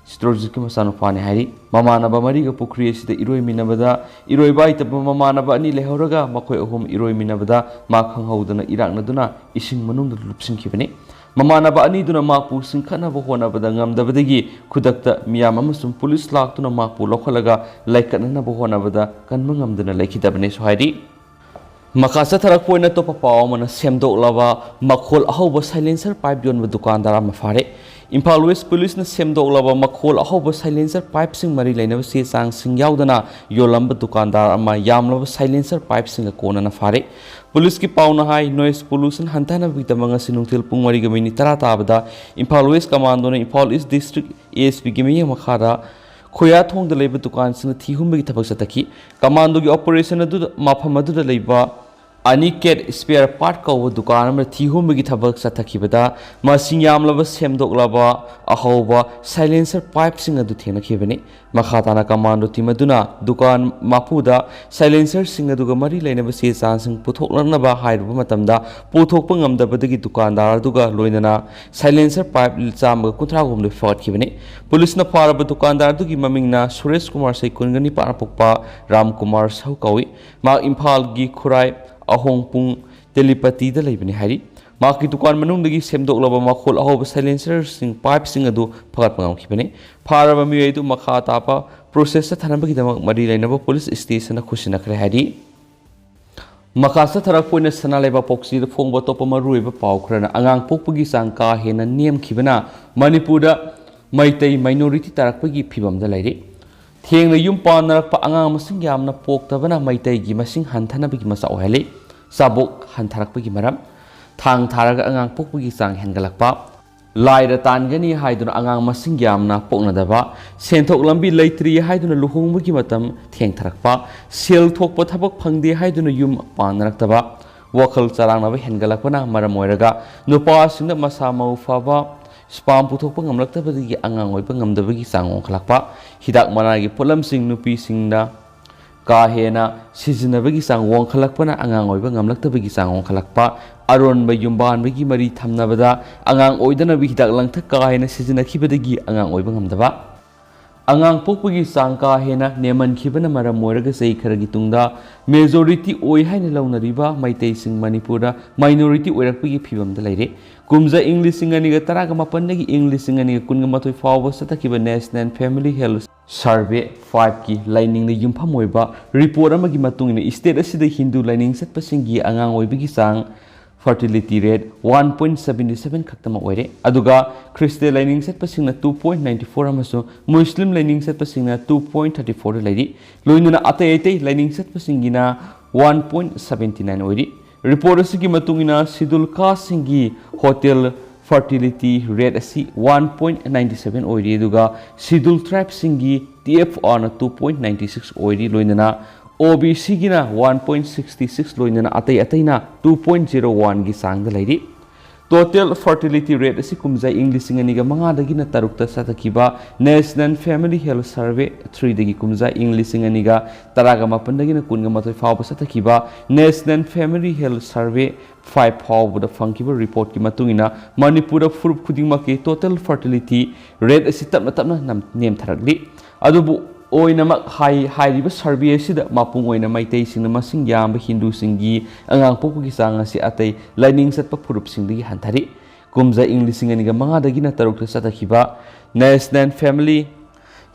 ꯆꯤꯇ꯭ꯔꯖꯤꯠꯀꯤ ꯃꯆꯥꯅꯨꯄꯥꯅꯤ ꯍꯥꯏꯔꯤ꯫ ꯃꯃꯥꯟꯅꯕ ꯃꯔꯤꯒ ꯄꯨꯈ꯭ꯔꯤ ꯑꯁꯤꯗ ꯏꯔꯣꯏꯃꯤꯟꯅꯕꯗ ꯏꯔꯣꯏꯕ ꯍꯩꯇꯕ ꯃꯃꯥꯟꯅꯕ ꯑꯅꯤ ꯂꯩꯍꯧꯔꯒ ꯃꯈꯣꯏ ꯑꯍꯨꯝ ꯏꯔꯣꯏꯃꯤꯟꯅꯕꯗ ꯃꯥ ꯈꯪꯍꯧꯗꯅ ꯏꯔꯥꯛꯅꯗꯨꯅ ꯏꯁꯤꯡ ꯃꯅꯨꯡꯗ ꯂꯨꯞꯁꯤꯟꯈꯤꯕꯅꯤ꯫ ꯃꯃꯥꯟꯅꯕ ꯑꯅꯤꯗꯨꯅ ꯃꯍꯥꯛꯄꯨ ꯆꯤꯡꯈꯠꯅꯕ ꯍꯣꯠꯅꯕꯗ ꯉꯝꯗꯕꯗꯒꯤ ꯈꯨꯗꯛꯇ ꯃꯤꯌꯥꯝ ꯑꯃꯁꯨꯡ ꯄꯨꯂꯤꯁ ꯂꯥꯛꯇꯨꯅ ꯃꯍꯥꯛꯄꯨ ꯂꯧꯈꯠꯂꯒ ꯂꯥꯏꯀꯠꯅꯅꯕ ꯍꯣꯠꯅꯕꯗ ꯀꯟꯕ ꯉꯝꯗꯅ ꯂꯩꯈꯤꯗꯕꯅꯤꯁꯨ ꯍꯥꯏꯔꯤ꯫ ꯃꯈꯥ ꯆꯠꯊꯔꯛꯄ ꯑꯣꯏꯅ ꯑꯇꯣꯞꯄ ꯄꯥꯎ ꯑꯃꯅ, ꯁꯦꯝꯗꯣꯛꯂꯕ ꯃꯈꯣꯜ ꯑꯍꯧꯕ ꯁꯥꯏꯂꯦꯟꯁꯔ ꯄꯥꯏꯞ ꯌꯣꯟꯕ ꯗꯨꯀꯥꯟꯗꯥꯔ ꯑꯃ ꯐꯥꯔꯦ꯫ ꯏꯝꯐꯥꯜ ꯋꯦꯁ ꯄꯨꯂꯤꯁꯅ ꯁꯦꯝꯗꯣꯛꯂꯕ ꯃꯈꯣꯜ ꯑꯍꯧꯕ ꯁꯥꯏꯂꯦꯟꯁꯔ ꯄꯥꯏꯞꯁꯤꯡ ꯃꯔꯤ ꯂꯩꯅꯕ ꯆꯦ ꯆꯥꯡꯁꯤꯡ ꯌꯥꯎꯗꯅ ꯌꯣꯜꯂꯝꯕ ꯗꯨꯀꯥꯟꯗꯥꯔ ꯑꯃ ꯌꯥꯝꯂꯕ ꯁꯥꯏꯂꯦꯟꯁꯔ ꯄꯥꯏꯞꯁꯤꯡꯒ ꯀꯣꯟꯅꯅ ꯐꯥꯔꯦ꯫ ꯄꯨꯂꯤꯁꯀꯤ ꯄꯥꯎꯅ ꯍꯥꯏ, ꯅꯣꯏꯁ ꯄꯣꯂꯨꯁꯟ ꯍꯟꯊꯅꯕꯒꯤꯗꯃꯛ ꯉꯁꯤ ꯅꯨꯡꯊꯤꯜ ꯄꯨꯡ ꯃꯔꯤꯒ ꯃꯤꯅꯤꯠ ꯇꯔꯥ ꯇꯥꯕꯗ ꯏꯝꯐꯥꯜ ꯋꯦꯁ ꯀꯃꯥꯟꯗꯣꯅ Imphal east district A S ꯄꯤꯒꯤ ꯃꯤꯠꯌꯦꯡ ꯃꯈꯥꯗ ꯈꯣꯌꯥꯊꯣꯡꯗ ꯂꯩꯕ ꯗꯨꯀꯥꯟꯁꯤꯡꯗ ꯊꯤ ꯍꯨꯝꯕꯒꯤ ꯊꯕꯛ ꯆꯠꯊꯈꯤ꯫ ꯀꯃꯥꯟꯗꯣꯒꯤ ꯑꯣꯄꯔꯦꯁꯟ ꯑꯗꯨꯗ ꯃꯐꯝ ꯑꯗꯨꯗ ꯂꯩꯕ ꯑꯅꯤꯀꯦꯠ ꯁ꯭ꯄꯦꯌꯔ ꯄꯥꯔꯠ ꯀꯧꯕ ꯗꯨꯀꯥꯟ ꯑꯃꯗ ꯊꯤ ꯍꯨꯝꯕꯒꯤ ꯊꯕꯛ ꯆꯠꯊꯈꯤꯕꯗ ꯃꯁꯤꯡ ꯌꯥꯝꯂꯕ ꯁꯦꯝꯗꯣꯛꯂꯕ ꯑꯍꯧꯕ ꯁꯥꯏꯂꯦꯟꯁꯔ ꯄꯥꯏꯞꯁꯤꯡ ꯑꯗꯨ ꯊꯦꯡꯅꯈꯤꯕꯅꯤ꯫ ꯃꯈꯥ ꯇꯥꯅ ꯀꯃꯥꯟꯗꯣ ꯇꯤꯝ ꯑꯗꯨꯅ ꯗꯨꯀꯥꯟ ꯃꯄꯨꯗ ꯁꯥꯏꯂꯦꯟꯁꯔꯁꯤꯡ ꯑꯗꯨꯒ ꯃꯔꯤ ꯂꯩꯅꯕ ꯆꯦ ꯆꯥꯡꯁꯤꯡ ꯄꯨꯊꯣꯛꯂꯛꯅꯕ ꯍꯥꯏꯔꯨꯕ ꯃꯇꯝꯗ ꯄꯨꯊꯣꯛꯄ ꯉꯝꯗꯕꯗꯒꯤ ꯗꯨꯀꯥꯟꯗꯥꯔ ꯑꯗꯨꯒ ꯂꯣꯏꯅꯅ ꯁꯥꯏꯂꯦꯟꯁꯔ ꯄꯥꯏꯞ ꯆꯥꯝꯃꯒ ꯀꯨꯟꯊ꯭ꯔꯥ ꯍꯨꯝꯗꯣꯏ ꯐꯥꯒꯠꯈꯤꯕꯅꯤ꯫ ꯄꯨꯂꯤꯁꯅ ꯐꯥꯔꯕ ꯗꯨꯀꯥꯟꯗꯥꯔ ꯑꯗꯨꯒꯤ ꯃꯃꯤꯡꯅ ꯁꯨꯔꯦꯁ ꯀꯨꯃꯥꯔ, ꯆꯍꯤ ꯀꯨꯟꯒ ꯅꯤꯄꯥꯟ, ꯑꯄꯣꯛꯄ ꯔꯥꯝ ꯀꯨꯃꯥꯔ ꯁꯥꯍꯨ ꯀꯧꯏ꯫ ꯃꯍꯥꯛ ꯏꯝꯐꯥꯜꯒꯤ ꯈꯨꯔꯥꯏ ꯑꯍꯣꯡꯄꯨꯡ ꯇꯦꯂꯤꯄꯇꯤꯗ ꯂꯩꯕꯅꯤ ꯍꯥꯏꯔꯤ꯫ ꯃꯍꯥꯛꯀꯤ ꯗꯨꯀꯥꯟ ꯃꯅꯨꯡꯗꯒꯤ ꯁꯦꯝꯗꯣꯛꯂꯕ ꯃꯈꯣꯜ ꯑꯍꯧꯕ ꯁꯥꯏꯂꯦꯟꯁꯔꯁꯤꯡ, ꯄꯥꯏꯞꯁꯤꯡ ꯑꯗꯨ ꯐꯒꯠꯄ ꯉꯝꯈꯤꯕꯅꯤ꯫ ꯐꯥꯔꯕ ꯃꯤꯑꯣꯏ ꯑꯗꯨ ꯃꯈꯥ ꯇꯥꯕ ꯄ꯭ꯔꯣꯁꯦꯁ ꯆꯠꯊꯅꯕꯒꯤꯗꯃꯛ ꯃꯔꯤ ꯂꯩꯅꯕ ꯄꯨꯂꯤꯁ ꯁ꯭ꯇꯦꯁꯟꯗ ꯈꯨꯠꯁꯤꯟꯅꯈ꯭ꯔꯦ ꯍꯥꯏꯔꯤ꯫ ꯃꯈꯥ ꯆꯠꯊꯔꯛꯄ ꯑꯣꯏꯅ ꯁꯅꯥ ꯂꯩꯕꯥꯛ ꯄꯥꯎꯆꯦꯗ ꯐꯣꯡꯕ ꯑꯇꯣꯞꯄ ꯃꯔꯨꯑꯣꯏꯕ ꯄꯥꯎ ꯈꯔꯅ ꯑꯉꯥꯡ ꯄꯣꯛꯄꯒꯤ ꯆꯥꯡ ꯀꯥ ꯍꯦꯟꯅ ꯅꯦꯝꯈꯤꯕꯅ ꯃꯅꯤꯄꯨꯔꯗ ꯃꯩꯇꯩ ꯃꯥꯏꯅꯣꯔꯤꯇꯤ ꯇꯥꯔꯛꯄꯒꯤ ꯐꯤꯕꯝꯗ ꯂꯩꯔꯤ꯫ ꯊꯦꯡꯅ ꯌꯨꯝ ꯄꯥꯟꯅꯔꯛꯄ, ꯑꯉꯥꯡ ꯃꯁꯤꯡ ꯌꯥꯝꯅ ꯄꯣꯛꯇꯕꯅ ꯃꯩꯇꯩꯒꯤ ꯃꯁꯤꯡ ꯍꯟꯊꯅꯕꯒꯤ ꯃꯆꯥꯛ ꯑꯣꯏꯍꯜꯂꯤ꯫ ꯆꯥꯕꯣꯛ ꯍꯟꯊꯔꯛꯄꯒꯤ ꯃꯔꯝ: ꯊꯥꯡ ꯊꯥꯔꯒ ꯑꯉꯥꯡ ꯄꯣꯛꯄꯒꯤ ꯆꯥꯡ ꯍꯦꯟꯒꯠꯂꯛꯄ, ꯂꯥꯏꯔ ꯇꯥꯟꯒꯅꯤ ꯍꯥꯏꯗꯨꯅ ꯑꯉꯥꯡ ꯃꯁꯤꯡ ꯌꯥꯝꯅ ꯄꯣꯛꯅꯗꯕ, ꯁꯦꯟꯊꯣꯛ ꯂꯝꯕꯤ ꯂꯩꯇ꯭ꯔꯤ ꯍꯥꯏꯗꯨꯅ ꯂꯨꯍꯣꯡꯕꯒꯤ ꯃꯇꯝ ꯊꯦꯡꯊꯔꯛꯄ, ꯁꯦꯜ ꯊꯣꯛꯄ ꯊꯕꯛ ꯐꯪꯗꯦ ꯍꯥꯏꯗꯨꯅ ꯌꯨꯝ ꯄꯥꯟꯅꯔꯛꯇꯕ, ꯋꯥꯈꯜ ꯆꯔꯥꯡꯅꯕ ꯍꯦꯟꯒꯠꯂꯛꯄꯅ ꯃꯔꯝ ꯑꯣꯏꯔꯒ ꯅꯨꯄꯥꯁꯤꯡꯗ ꯃꯁꯥ ꯃꯎ ꯐꯕ, ꯁ꯭ꯄꯥꯝ ꯄꯨꯊꯣꯛꯄ ꯉꯝꯂꯛꯇꯕꯗꯒꯤ ꯑꯉꯥꯡ ꯑꯣꯏꯕ ꯉꯝꯗꯕꯒꯤ ꯆꯥꯡ ꯋꯥꯡꯈꯠꯂꯛꯄ, ꯍꯤꯗꯥꯛ ꯃꯅꯥꯒꯤ ꯄꯣꯠꯂꯝꯁꯤꯡ ꯅꯨꯄꯤꯁꯤꯡꯅ ꯀꯥ ꯍꯦꯟꯅ ꯁꯤꯖꯤꯟꯅꯕꯒꯤ ꯆꯥꯡ ꯋꯥꯡꯈꯠꯂꯛꯄꯅ ꯑꯉꯥꯡ ꯑꯣꯏꯕ ꯉꯝꯂꯛꯇꯕꯒꯤ ꯆꯥꯡ ꯋꯥꯡꯈꯠꯂꯛꯄ, ꯑꯔꯣꯟꯕ ꯌꯨꯝꯕꯥꯟꯕꯒꯤ ꯃꯔꯤ ꯊꯝꯅꯕꯗ ꯑꯉꯥꯡ ꯑꯣꯏꯗꯅꯕ ꯍꯤꯗꯥꯛ ꯂꯥꯡꯊꯛ ꯀꯥ ꯍꯦꯟꯅ ꯁꯤꯖꯤꯟꯅꯈꯤꯕꯗꯒꯤ ꯑꯉꯥꯡ ꯑꯣꯏꯕ ꯉꯝꯗꯕ, ꯑꯉꯥꯡ ꯄꯣꯛꯄꯒꯤ ꯆꯥꯡ ꯀꯥ ꯍꯦꯟꯅ ꯅꯦꯝꯃꯟꯈꯤꯕꯅ ꯃꯔꯝ ꯑꯣꯏꯔꯒ ꯆꯍꯤ ꯈꯔꯒꯤ ꯇꯨꯡꯗ ꯃꯦꯖꯣꯔꯤꯇꯤ ꯑꯣꯏ ꯍꯥꯏꯅ ꯂꯧꯅꯔꯤꯕ ꯃꯩꯇꯩꯁꯤꯡ ꯃꯅꯤꯄꯨꯔꯗ ꯃꯥꯏꯅꯣꯔꯤꯇꯤ ꯑꯣꯏꯔꯛꯄꯒꯤ ꯐꯤꯕꯝꯗ ꯂꯩꯔꯦ꯫ ꯀꯨꯝꯖꯥ ꯏꯪ ꯂꯤꯁꯤꯡ ꯑꯅꯤꯒ ꯇꯔꯥꯒ ꯃꯥꯄꯟꯗꯒꯤ ꯏꯪ ꯂꯤꯁꯤꯡ ꯑꯅꯤꯒ ꯀꯨꯟꯒ ꯃꯥꯊꯣꯏ ꯐꯥꯎꯕ ꯆꯠꯊꯈꯤꯕ ꯅꯦꯁꯅꯦꯜ ꯐꯦꯃꯤꯂꯤ ꯍꯦꯜꯊ ꯁꯔꯚꯦ ꯐꯥꯏꯚꯀꯤ ꯂꯥꯏꯅꯤꯡꯗ ꯌꯨꯝꯐꯝ ꯑꯣꯏꯕ ꯔꯤꯄꯣꯔꯠ ꯑꯃꯒꯤ ꯃꯇꯨꯡ ꯏꯟꯅ, ꯁ꯭ꯇꯦꯠ ꯑꯁꯤꯗ ꯍꯤꯟꯗꯨ ꯂꯥꯏꯅꯤꯡ ꯆꯠꯄꯁꯤꯡꯒꯤ ꯑꯉꯥꯡ ꯑꯣꯏꯕꯒꯤ ꯆꯥꯡ, fertility rate, one point seventy seven ꯈꯛꯇꯃꯛ ꯑꯣꯏꯔꯦ꯫ ꯑꯗꯨꯒ ꯈ꯭ꯔꯤꯁꯇ ꯂꯥꯏꯅꯤꯡ ꯆꯠꯄꯁꯤꯡꯅ two point ninety four ꯑꯃꯁꯨꯡ ꯃꯨꯁꯂꯤꯝ ꯂꯥꯏꯅꯤꯡ ꯆꯠꯄꯁꯤꯡꯅ two point thirty four ꯂꯩꯔꯤ꯫ ꯂꯣꯏꯅꯅ ꯑꯇꯩ ꯑꯇꯩ ꯂꯥꯏꯅꯤꯡ ꯆꯠꯄꯁꯤꯡꯒꯤꯅ one point seventy nine ꯑꯣꯏꯔꯤ꯫ ꯔꯤꯄꯣꯔꯠ ꯑꯁꯤꯒꯤ ꯃꯇꯨꯡ ꯏꯟꯅ, ꯁꯤꯗꯨꯜ ꯀꯥꯁꯁꯤꯡꯒꯤ ꯍꯣꯇꯦꯜ fertility rate ꯑꯁꯤ one point ninety seven ꯑꯣꯏꯔꯤ, ꯑꯗꯨꯒ ꯁꯤꯗꯨꯜ ꯇ꯭ꯔꯥꯏꯕꯁꯤꯡꯒꯤ ꯇꯤ ꯑꯦꯐ ꯑꯥꯔꯅ two point ninety six ꯑꯣꯏꯔꯤ, ꯂꯣꯏꯅꯅ ꯑꯣ ꯕꯤ ꯁꯤꯒꯤꯅ ꯋꯥꯟ ꯄꯣꯏꯟ ꯁꯤꯛꯁꯇꯤ ꯁꯤꯛꯁ, ꯂꯣꯏꯅꯅ ꯑꯇꯩ ꯑꯇꯩꯅ ꯇꯨ ꯄꯣꯏꯟ ꯖꯤꯔꯣ ꯋꯥꯟꯒꯤ ꯆꯥꯡꯗ ꯂꯩꯔꯤ꯫ Total fertility rate ꯑꯁꯤ ꯀꯨꯝꯖꯥ ꯏꯪ ꯂꯤꯁꯤꯡ ꯑꯅꯤꯒ ꯃꯉꯥꯗꯒꯤꯅ ꯇꯔꯨꯛꯇ ꯆꯠꯊꯈꯤꯕ National Family Health Survey threeꯗꯒꯤ ꯀꯨꯝꯖꯥ ꯏꯪ ꯂꯤꯁꯤꯡ ꯑꯅꯤꯒ ꯇꯔꯥꯒ ꯃꯥꯄꯟꯗꯒꯤꯅ ꯀꯨꯟꯒ ꯃꯥꯊꯣꯏ ꯐꯥꯎꯕ ꯆꯠꯊꯈꯤꯕ National Family Health Survey five ꯐꯥꯎꯕꯗ ꯐꯪꯈꯤꯕ reportꯀꯤ ꯃꯇꯨꯡ ꯏꯟꯅ ꯃꯅꯤꯄꯨꯔꯗ ꯐꯨꯔꯨꯞ ꯈꯨꯗꯤꯡꯃꯛꯀꯤ total fertility rate ꯑꯁꯤ ꯇꯞꯅ ꯇꯞꯅ ꯅꯝ-, ꯅꯦꯝꯊꯔꯛꯂꯤ꯫ ꯑꯗꯨꯕꯨ ꯑꯣꯏꯅꯃꯛ ꯍꯥꯏ-, ꯍꯥꯏꯔꯤꯕ survey ꯑꯁꯤꯗ ꯃꯄꯨꯡ ꯑꯣꯏꯅ ꯃꯩꯇꯩꯁꯤꯡꯅ ꯃꯁꯤꯡ ꯌꯥꯝꯕ ꯍꯤꯟꯗꯨꯁꯤꯡꯒꯤ ꯑꯉꯥꯡ ꯄꯣꯛꯄꯒꯤ ꯆꯥꯡ ꯑꯁꯤ ꯑꯇꯩ ꯂꯥꯏꯅꯤꯡ ꯆꯠꯄ ꯐꯨꯔꯨꯞꯁꯤꯡꯗꯒꯤ ꯍꯟꯊꯔꯤ꯫ ꯀꯨꯝꯖꯥ ꯏꯪ ꯂꯤꯁꯤꯡ ꯑꯅꯤꯒ ꯃꯉꯥꯗꯒꯤꯅ ꯇꯔꯨꯛꯇ ꯆꯠꯊꯈꯤꯕ National Family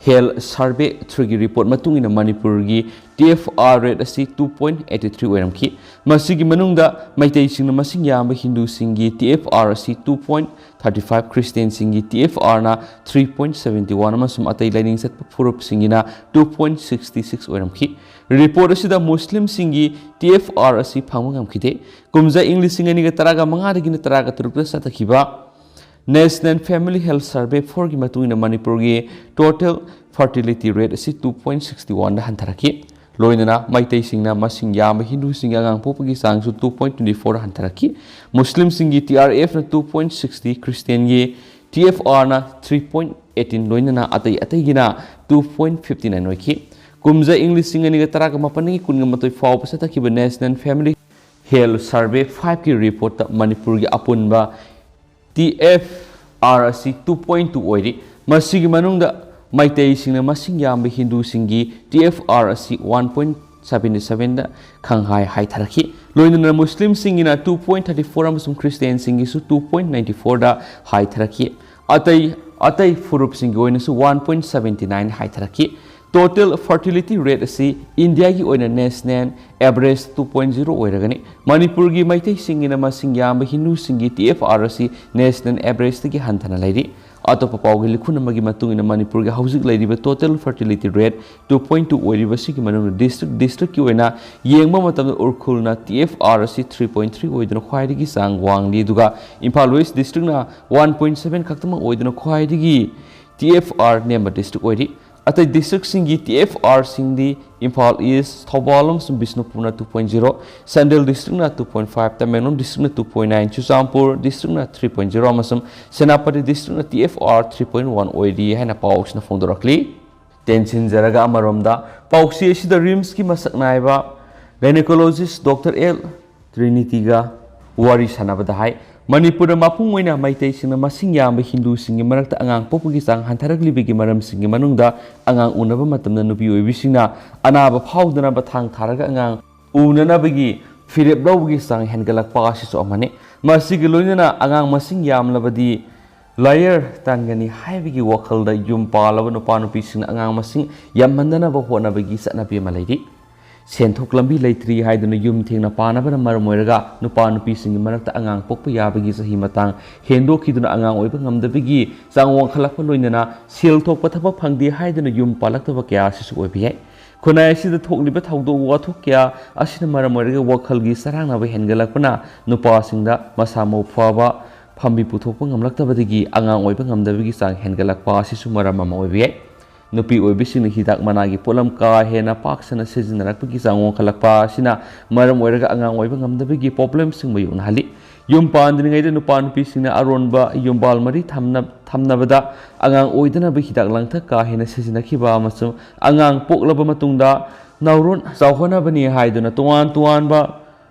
Health Survey threeꯒꯤ report ꯃꯇꯨꯡ ꯏꯟꯅ ꯃꯅꯤꯄꯨꯔꯒꯤ T F R rate ꯑꯁꯤ two point eighty three ꯑꯣꯏꯔꯝꯈꯤ꯫ ꯃꯁꯤꯒꯤ ꯃꯅꯨꯡꯗ ꯃꯩꯇꯩꯁꯤꯡꯅ ꯃꯁꯤꯡ ꯌꯥꯝꯕ ꯍꯤꯟꯗꯨꯁꯤꯡꯒꯤ T F R ꯑꯁꯤ two point thirty five, ꯈ꯭ꯔꯤꯁꯇꯤꯌꯟꯁꯤꯡꯒꯤ T F R ꯅ three point seventy one ꯑꯃꯁꯨꯡ ꯑꯇꯩ ꯂꯥꯏꯅꯤꯡ ꯆꯠꯄ ꯐꯨꯔꯨꯞꯁꯤꯡꯒꯤꯅ two point sixty six ꯑꯣꯏꯔꯝꯈꯤ꯫ Report ꯑꯁꯤꯗ ꯃꯨꯁꯂꯤꯝꯁꯤꯡꯒꯤ T F R ꯑꯁꯤ ꯐꯪꯕ ꯉꯝꯈꯤꯗꯦ꯫ ꯀꯨꯝꯖꯥ ꯏꯪ ꯂꯤꯁꯤꯡ ꯑꯅꯤꯒ ꯇꯔꯥꯒ ꯃꯉꯥꯗꯒꯤꯅ ꯇꯔꯥꯒ ꯇꯔꯨꯛꯇ ꯆꯠꯊꯈꯤꯕ National Family Health Survey fourꯒꯤ ꯃꯇꯨꯡ ꯏꯟꯅ ꯃꯅꯤꯄꯨꯔꯒꯤ total fertility rate ꯑꯁꯤ two point sixty oneꯗ ꯍꯟꯊꯔꯛꯈꯤ꯫ ꯂꯣꯏꯅꯅ ꯃꯩꯇꯩꯁꯤꯡꯅ ꯃꯁꯤꯡ ꯌꯥꯝꯕ ꯍꯤꯟꯗꯨꯁꯤꯡꯒꯤ ꯑꯉꯥꯡ ꯄꯣꯛꯄꯒꯤ ꯆꯥꯡꯁꯨ two point twenty four ꯍꯟꯊꯔꯛꯈꯤ꯫ ꯃꯨꯁꯂꯤꯝꯁꯤꯡꯒꯤ T R F ꯅ two point sixty, ꯈ꯭ꯔꯤꯁꯇꯤꯌꯟꯒꯤ T F R ꯅ three point eighteen, ꯂꯣꯏꯅꯅ ꯑꯇꯩ ꯑꯇꯩꯒꯤꯅ two point fifty nine ꯑꯣꯏꯈꯤ꯫ ꯀꯨꯝꯖꯥ ꯏꯪ ꯂꯤꯁꯤꯡ ꯑꯅꯤꯒ ꯇꯔꯥꯒ ꯃꯥꯄꯟꯗꯒꯤ ꯀꯨꯟꯒ ꯃꯥꯊꯣꯏ ꯐꯥꯎꯕ ꯆꯠꯊꯈꯤꯕ National Family Health Survey fiveꯀꯤ reportꯇ ꯃꯅꯤꯄꯨꯔꯒꯤ ꯑꯄꯨꯟꯕ T F R ꯑꯁꯤ two point two ꯑꯣꯏꯔꯤ꯫ ꯃꯁꯤꯒꯤ ꯃꯅꯨꯡꯗ ꯃꯩꯇꯩꯁꯤꯡꯅ ꯃꯁꯤꯡ ꯌꯥꯝꯕ ꯍꯤꯟꯗꯨꯁꯤꯡꯒꯤ T F R ꯑꯁꯤ one point seventy sevenꯗ ꯈꯪꯍꯥꯏ ꯍꯥꯏꯊꯔꯛꯈꯤ꯫ ꯂꯣꯏꯅꯅ ꯃꯨꯁꯂꯤꯝꯁꯤꯡꯒꯤꯅ two point thirty four ꯑꯃꯁꯨꯡ ꯈ꯭ꯔꯤꯁꯇꯤꯌꯟꯁꯤꯡꯒꯤꯁꯨ two point ninety fourꯗ ꯍꯥꯏꯊꯔꯛꯈꯤ꯫ ꯑꯇꯩ, ꯑꯇꯩ ꯐꯨꯔꯨꯞꯁꯤꯡꯒꯤ ꯑꯣꯏꯅꯁꯨ one point seventy nine ꯍꯥꯏꯊꯔꯛꯈꯤ꯫ Total fertility rate ꯑꯁꯤ ꯏꯟꯗꯤꯌꯥꯒꯤ ꯑꯣꯏꯅ national average two point zero ꯑꯣꯏꯔꯒꯅꯤ꯫ ꯃꯅꯤꯄꯨꯔꯒꯤ ꯃꯩꯇꯩꯁꯤꯡꯒꯤꯅ ꯃꯁꯤꯡ ꯌꯥꯝꯕ ꯍꯤꯟꯗꯨꯁꯤꯡꯒꯤ T F R ꯑꯁꯤ national averageꯇꯒꯤ ꯍꯟꯊꯅ ꯂꯩꯔꯤ꯫ ꯑꯇꯣꯞꯄ ꯄꯥꯎꯒꯤ ꯂꯤꯈꯨꯟ ꯑꯃꯒꯤ ꯃꯇꯨꯡ ꯏꯟꯅ ꯃꯅꯤꯄꯨꯔꯒꯤ ꯍꯧꯖꯤꯛ ꯂꯩꯔꯤꯕ total fertility rate two point two ꯑꯣꯏꯔꯤꯕꯁꯤꯒꯤ ꯃꯅꯨꯡꯗ district districtꯀꯤ ꯑꯣꯏꯅ ꯌꯦꯡꯕ ꯃꯇꯝꯗ ꯎꯔꯈꯨꯜꯅ T F R ꯑꯁꯤ three point three ꯑꯣꯏꯗꯨꯅ ꯈ꯭ꯋꯥꯏꯗꯒꯤ ꯆꯥꯡ ꯋꯥꯡꯂꯤ, ꯑꯗꯨꯒ Imphal West districtꯅ one point seven ꯈꯛꯇꯃꯛ ꯑꯣꯏꯗꯨꯅ ꯈ꯭ꯋꯥꯏꯗꯒꯤ T F R ꯅꯦꯝꯕ district ꯑꯣꯏꯔꯤ꯫ ꯑꯇꯩ ꯗꯤꯁꯇ꯭ꯔꯤꯛꯁꯤꯡꯒꯤ ꯇꯤ ꯑꯦꯐ ꯑꯥꯔꯁꯤꯡꯗꯤ ꯏꯝꯐꯥꯜ ꯏꯁ, ꯊꯧꯕꯥꯜ ꯑꯃꯁꯨꯡ ꯕꯤꯁꯅꯨꯄꯨꯔꯅ two point zero, Chandel ꯗꯤꯁꯇ꯭ꯔꯤꯛꯅ two point five, Tamenglong ꯗꯤꯁꯇ꯭ꯔꯤꯛꯅ two point nine, Churachandpur ꯗꯤꯁꯇ꯭ꯔꯤꯛꯅ three point zero ꯑꯃꯁꯨꯡ ꯁꯦꯅꯥꯄꯇꯤ ꯗꯤꯁꯇ꯭ꯔꯤꯛꯅ T F R three point one ꯑꯣꯏꯔꯤ ꯍꯥꯏꯅ ꯄꯥꯎꯁꯤꯅ ꯐꯣꯡꯗꯣꯔꯛꯂꯤ꯫ ꯇꯦꯟꯁꯤꯟꯖꯔꯒ ꯑꯃꯔꯣꯝꯗ ꯄꯥꯎꯆꯦ ꯑꯁꯤꯗ ꯔꯤꯝꯁꯀꯤ ꯃꯁꯛ ꯅꯥꯏꯕ ꯒꯥꯏꯅꯣꯀꯣꯂꯣꯖꯤꯁ ꯗꯣꯛꯇꯔ ꯑꯦꯜ ꯇ꯭ꯔꯤꯅꯤꯇꯤꯒ ꯋꯥꯔꯤ ꯁꯥꯟꯅꯕꯗ ꯍꯥꯏ, ꯃꯅꯤꯄꯨꯔꯗ ꯃꯄꯨꯡ ꯑꯣꯏꯅ ꯃꯩꯇꯩꯁꯤꯡꯅ ꯃꯁꯤꯡ ꯌꯥꯝꯕ ꯍꯤꯟꯗꯨꯁꯤꯡꯒꯤ ꯃꯔꯛꯇ ꯑꯉꯥꯡ ꯄꯣꯛꯄꯒꯤ ꯆꯥꯡ ꯍꯟꯊꯔꯛꯂꯤꯕꯒꯤ ꯃꯔꯝꯁꯤꯡꯒꯤ ꯃꯅꯨꯡꯗ ꯑꯉꯥꯡ ꯎꯅꯕ ꯃꯇꯝꯗ ꯅꯨꯄꯤ ꯑꯣꯏꯕꯤꯁꯤꯡꯅ ꯑꯅꯥꯕ ꯐꯥꯎꯗꯅꯕ ꯊꯥꯡ ꯊꯥꯔꯒ ꯑꯉꯥꯡ ꯎꯅꯅꯕꯒꯤ ꯐꯤꯔꯦꯞ ꯂꯧꯕꯒꯤ ꯆꯥꯡ ꯍꯦꯟꯒꯠꯂꯛꯄ ꯑꯁꯤꯁꯨ ꯑꯃꯅꯤ꯫ ꯃꯁꯤꯒꯤ ꯂꯣꯏꯅꯅ ꯑꯉꯥꯡ ꯃꯁꯤꯡ ꯌꯥꯝꯂꯕꯗꯤ ꯂꯥꯌꯔ ꯇꯥꯟꯒꯅꯤ ꯍꯥꯏꯕꯒꯤ ꯋꯥꯈꯜꯗ ꯌꯨꯝ ꯄꯥꯜꯂꯕ ꯅꯨꯄꯥ ꯅꯨꯄꯤꯁꯤꯡꯅ ꯑꯉꯥꯡ ꯃꯁꯤꯡ ꯌꯥꯝꯍꯟꯗꯅꯕ ꯍꯣꯠꯅꯕꯒꯤ ꯆꯠꯅꯕꯤ ꯑꯃ ꯂꯩꯔꯤ꯫ ꯁꯦꯟꯊꯣꯛ ꯂꯝꯕꯤ ꯂꯩꯇ꯭ꯔꯤ ꯍꯥꯏꯗꯨꯅ ꯌꯨꯝ ꯊꯦꯡꯅ ꯄꯥꯅꯕꯅ ꯃꯔꯝ ꯑꯣꯏꯔꯒ ꯅꯨꯄꯥ ꯅꯨꯄꯤꯁꯤꯡꯒꯤ ꯃꯔꯛꯇ ꯑꯉꯥꯡ ꯄꯣꯛꯄ ꯌꯥꯕꯒꯤ ꯆꯍꯤ ꯃꯇꯥꯡ ꯍꯦꯟꯗꯣꯛꯈꯤꯗꯨꯅ ꯑꯉꯥꯡ ꯑꯣꯏꯕ ꯉꯝꯗꯕꯒꯤ ꯆꯥꯡ ꯋꯥꯡꯈꯠꯂꯛꯄ ꯂꯣꯏꯅꯅ ꯁꯦꯜ ꯊꯣꯛꯄ ꯊꯕꯛ ꯐꯪꯗꯦ ꯍꯥꯏꯗꯨꯅ ꯌꯨꯝ ꯄꯥꯜꯂꯛꯇꯕ ꯀꯌꯥ ꯑꯁꯤꯁꯨ ꯑꯣꯏꯕ ꯌꯥꯏ꯫ ꯈꯨꯟꯅꯥꯏ ꯑꯁꯤꯗ ꯊꯣꯛꯂꯤꯕ ꯊꯧꯗꯣꯛ ꯋꯥꯊꯣꯛ ꯀꯌꯥ ꯑꯁꯤꯅ ꯃꯔꯝ ꯑꯣꯏꯔꯒ ꯋꯥꯈꯜꯒꯤ ꯆꯔꯥꯡꯅꯕ ꯍꯦꯟꯒꯠꯂꯛꯄꯅ ꯅꯨꯄꯥꯁꯤꯡꯗ ꯃꯁꯥ ꯃꯎ ꯐꯕ, ꯐꯝꯕꯤ ꯄꯨꯊꯣꯛꯄ ꯉꯝꯂꯛꯇꯕꯗꯒꯤ ꯑꯉꯥꯡ ꯑꯣꯏꯕ ꯉꯝꯗꯕꯒꯤ ꯆꯥꯡ ꯍꯦꯟꯒꯠꯂꯛꯄ ꯑꯁꯤꯁꯨ ꯃꯔꯝ ꯑꯃ ꯑꯣꯏꯕ ꯌꯥꯏ꯫ ꯅꯨꯄꯤ ꯑꯣꯏꯕꯤꯁꯤꯡꯅ ꯍꯤꯗꯥꯛ ꯃꯅꯥꯒꯤ ꯄꯣꯠꯂꯝ ꯀꯥ ꯍꯦꯟꯅ ꯄꯥꯛ ꯁꯟꯅ ꯁꯤꯖꯤꯟꯅꯔꯛꯄꯒꯤ ꯆꯥꯡ ꯋꯥꯡꯈꯠꯂꯛꯄ ꯑꯁꯤꯅ ꯃꯔꯝ ꯑꯣꯏꯔꯒ ꯑꯉꯥꯡ ꯑꯣꯏꯕ ꯉꯝꯗꯕꯒꯤ ꯄ꯭ꯔꯣꯕ꯭ꯂꯦꯝꯁꯤꯡ ꯃꯥꯌꯣꯛꯅꯍꯜꯂꯤ꯫ ꯌꯨꯝ ꯄꯥꯟꯗ꯭ꯔꯤꯉꯩꯗ ꯅꯨꯄꯥ ꯅꯨꯄꯤꯁꯤꯡꯅ ꯑꯔꯣꯟꯕ ꯌꯨꯝꯕꯥꯜ ꯃꯔꯤ ꯊꯝꯅ-, ꯊꯝꯅꯕꯗ ꯑꯉꯥꯡ ꯑꯣꯏꯗꯅꯕ ꯍꯤꯗꯥꯛ ꯂꯥꯡꯊꯛ ꯀꯥ ꯍꯦꯟꯅ ꯁꯤꯖꯤꯟꯅꯈꯤꯕ ꯑꯃꯁꯨꯡ ꯑꯉꯥꯡ ꯄꯣꯛꯂꯕ ꯃꯇꯨꯡꯗ ꯅꯥꯎꯔꯣꯟ ꯆꯥꯎꯍꯟꯅꯕꯅꯤ ꯍꯥꯏꯗꯨꯅ ꯇꯣꯉꯥꯟ ꯇꯣꯉꯥꯟꯕ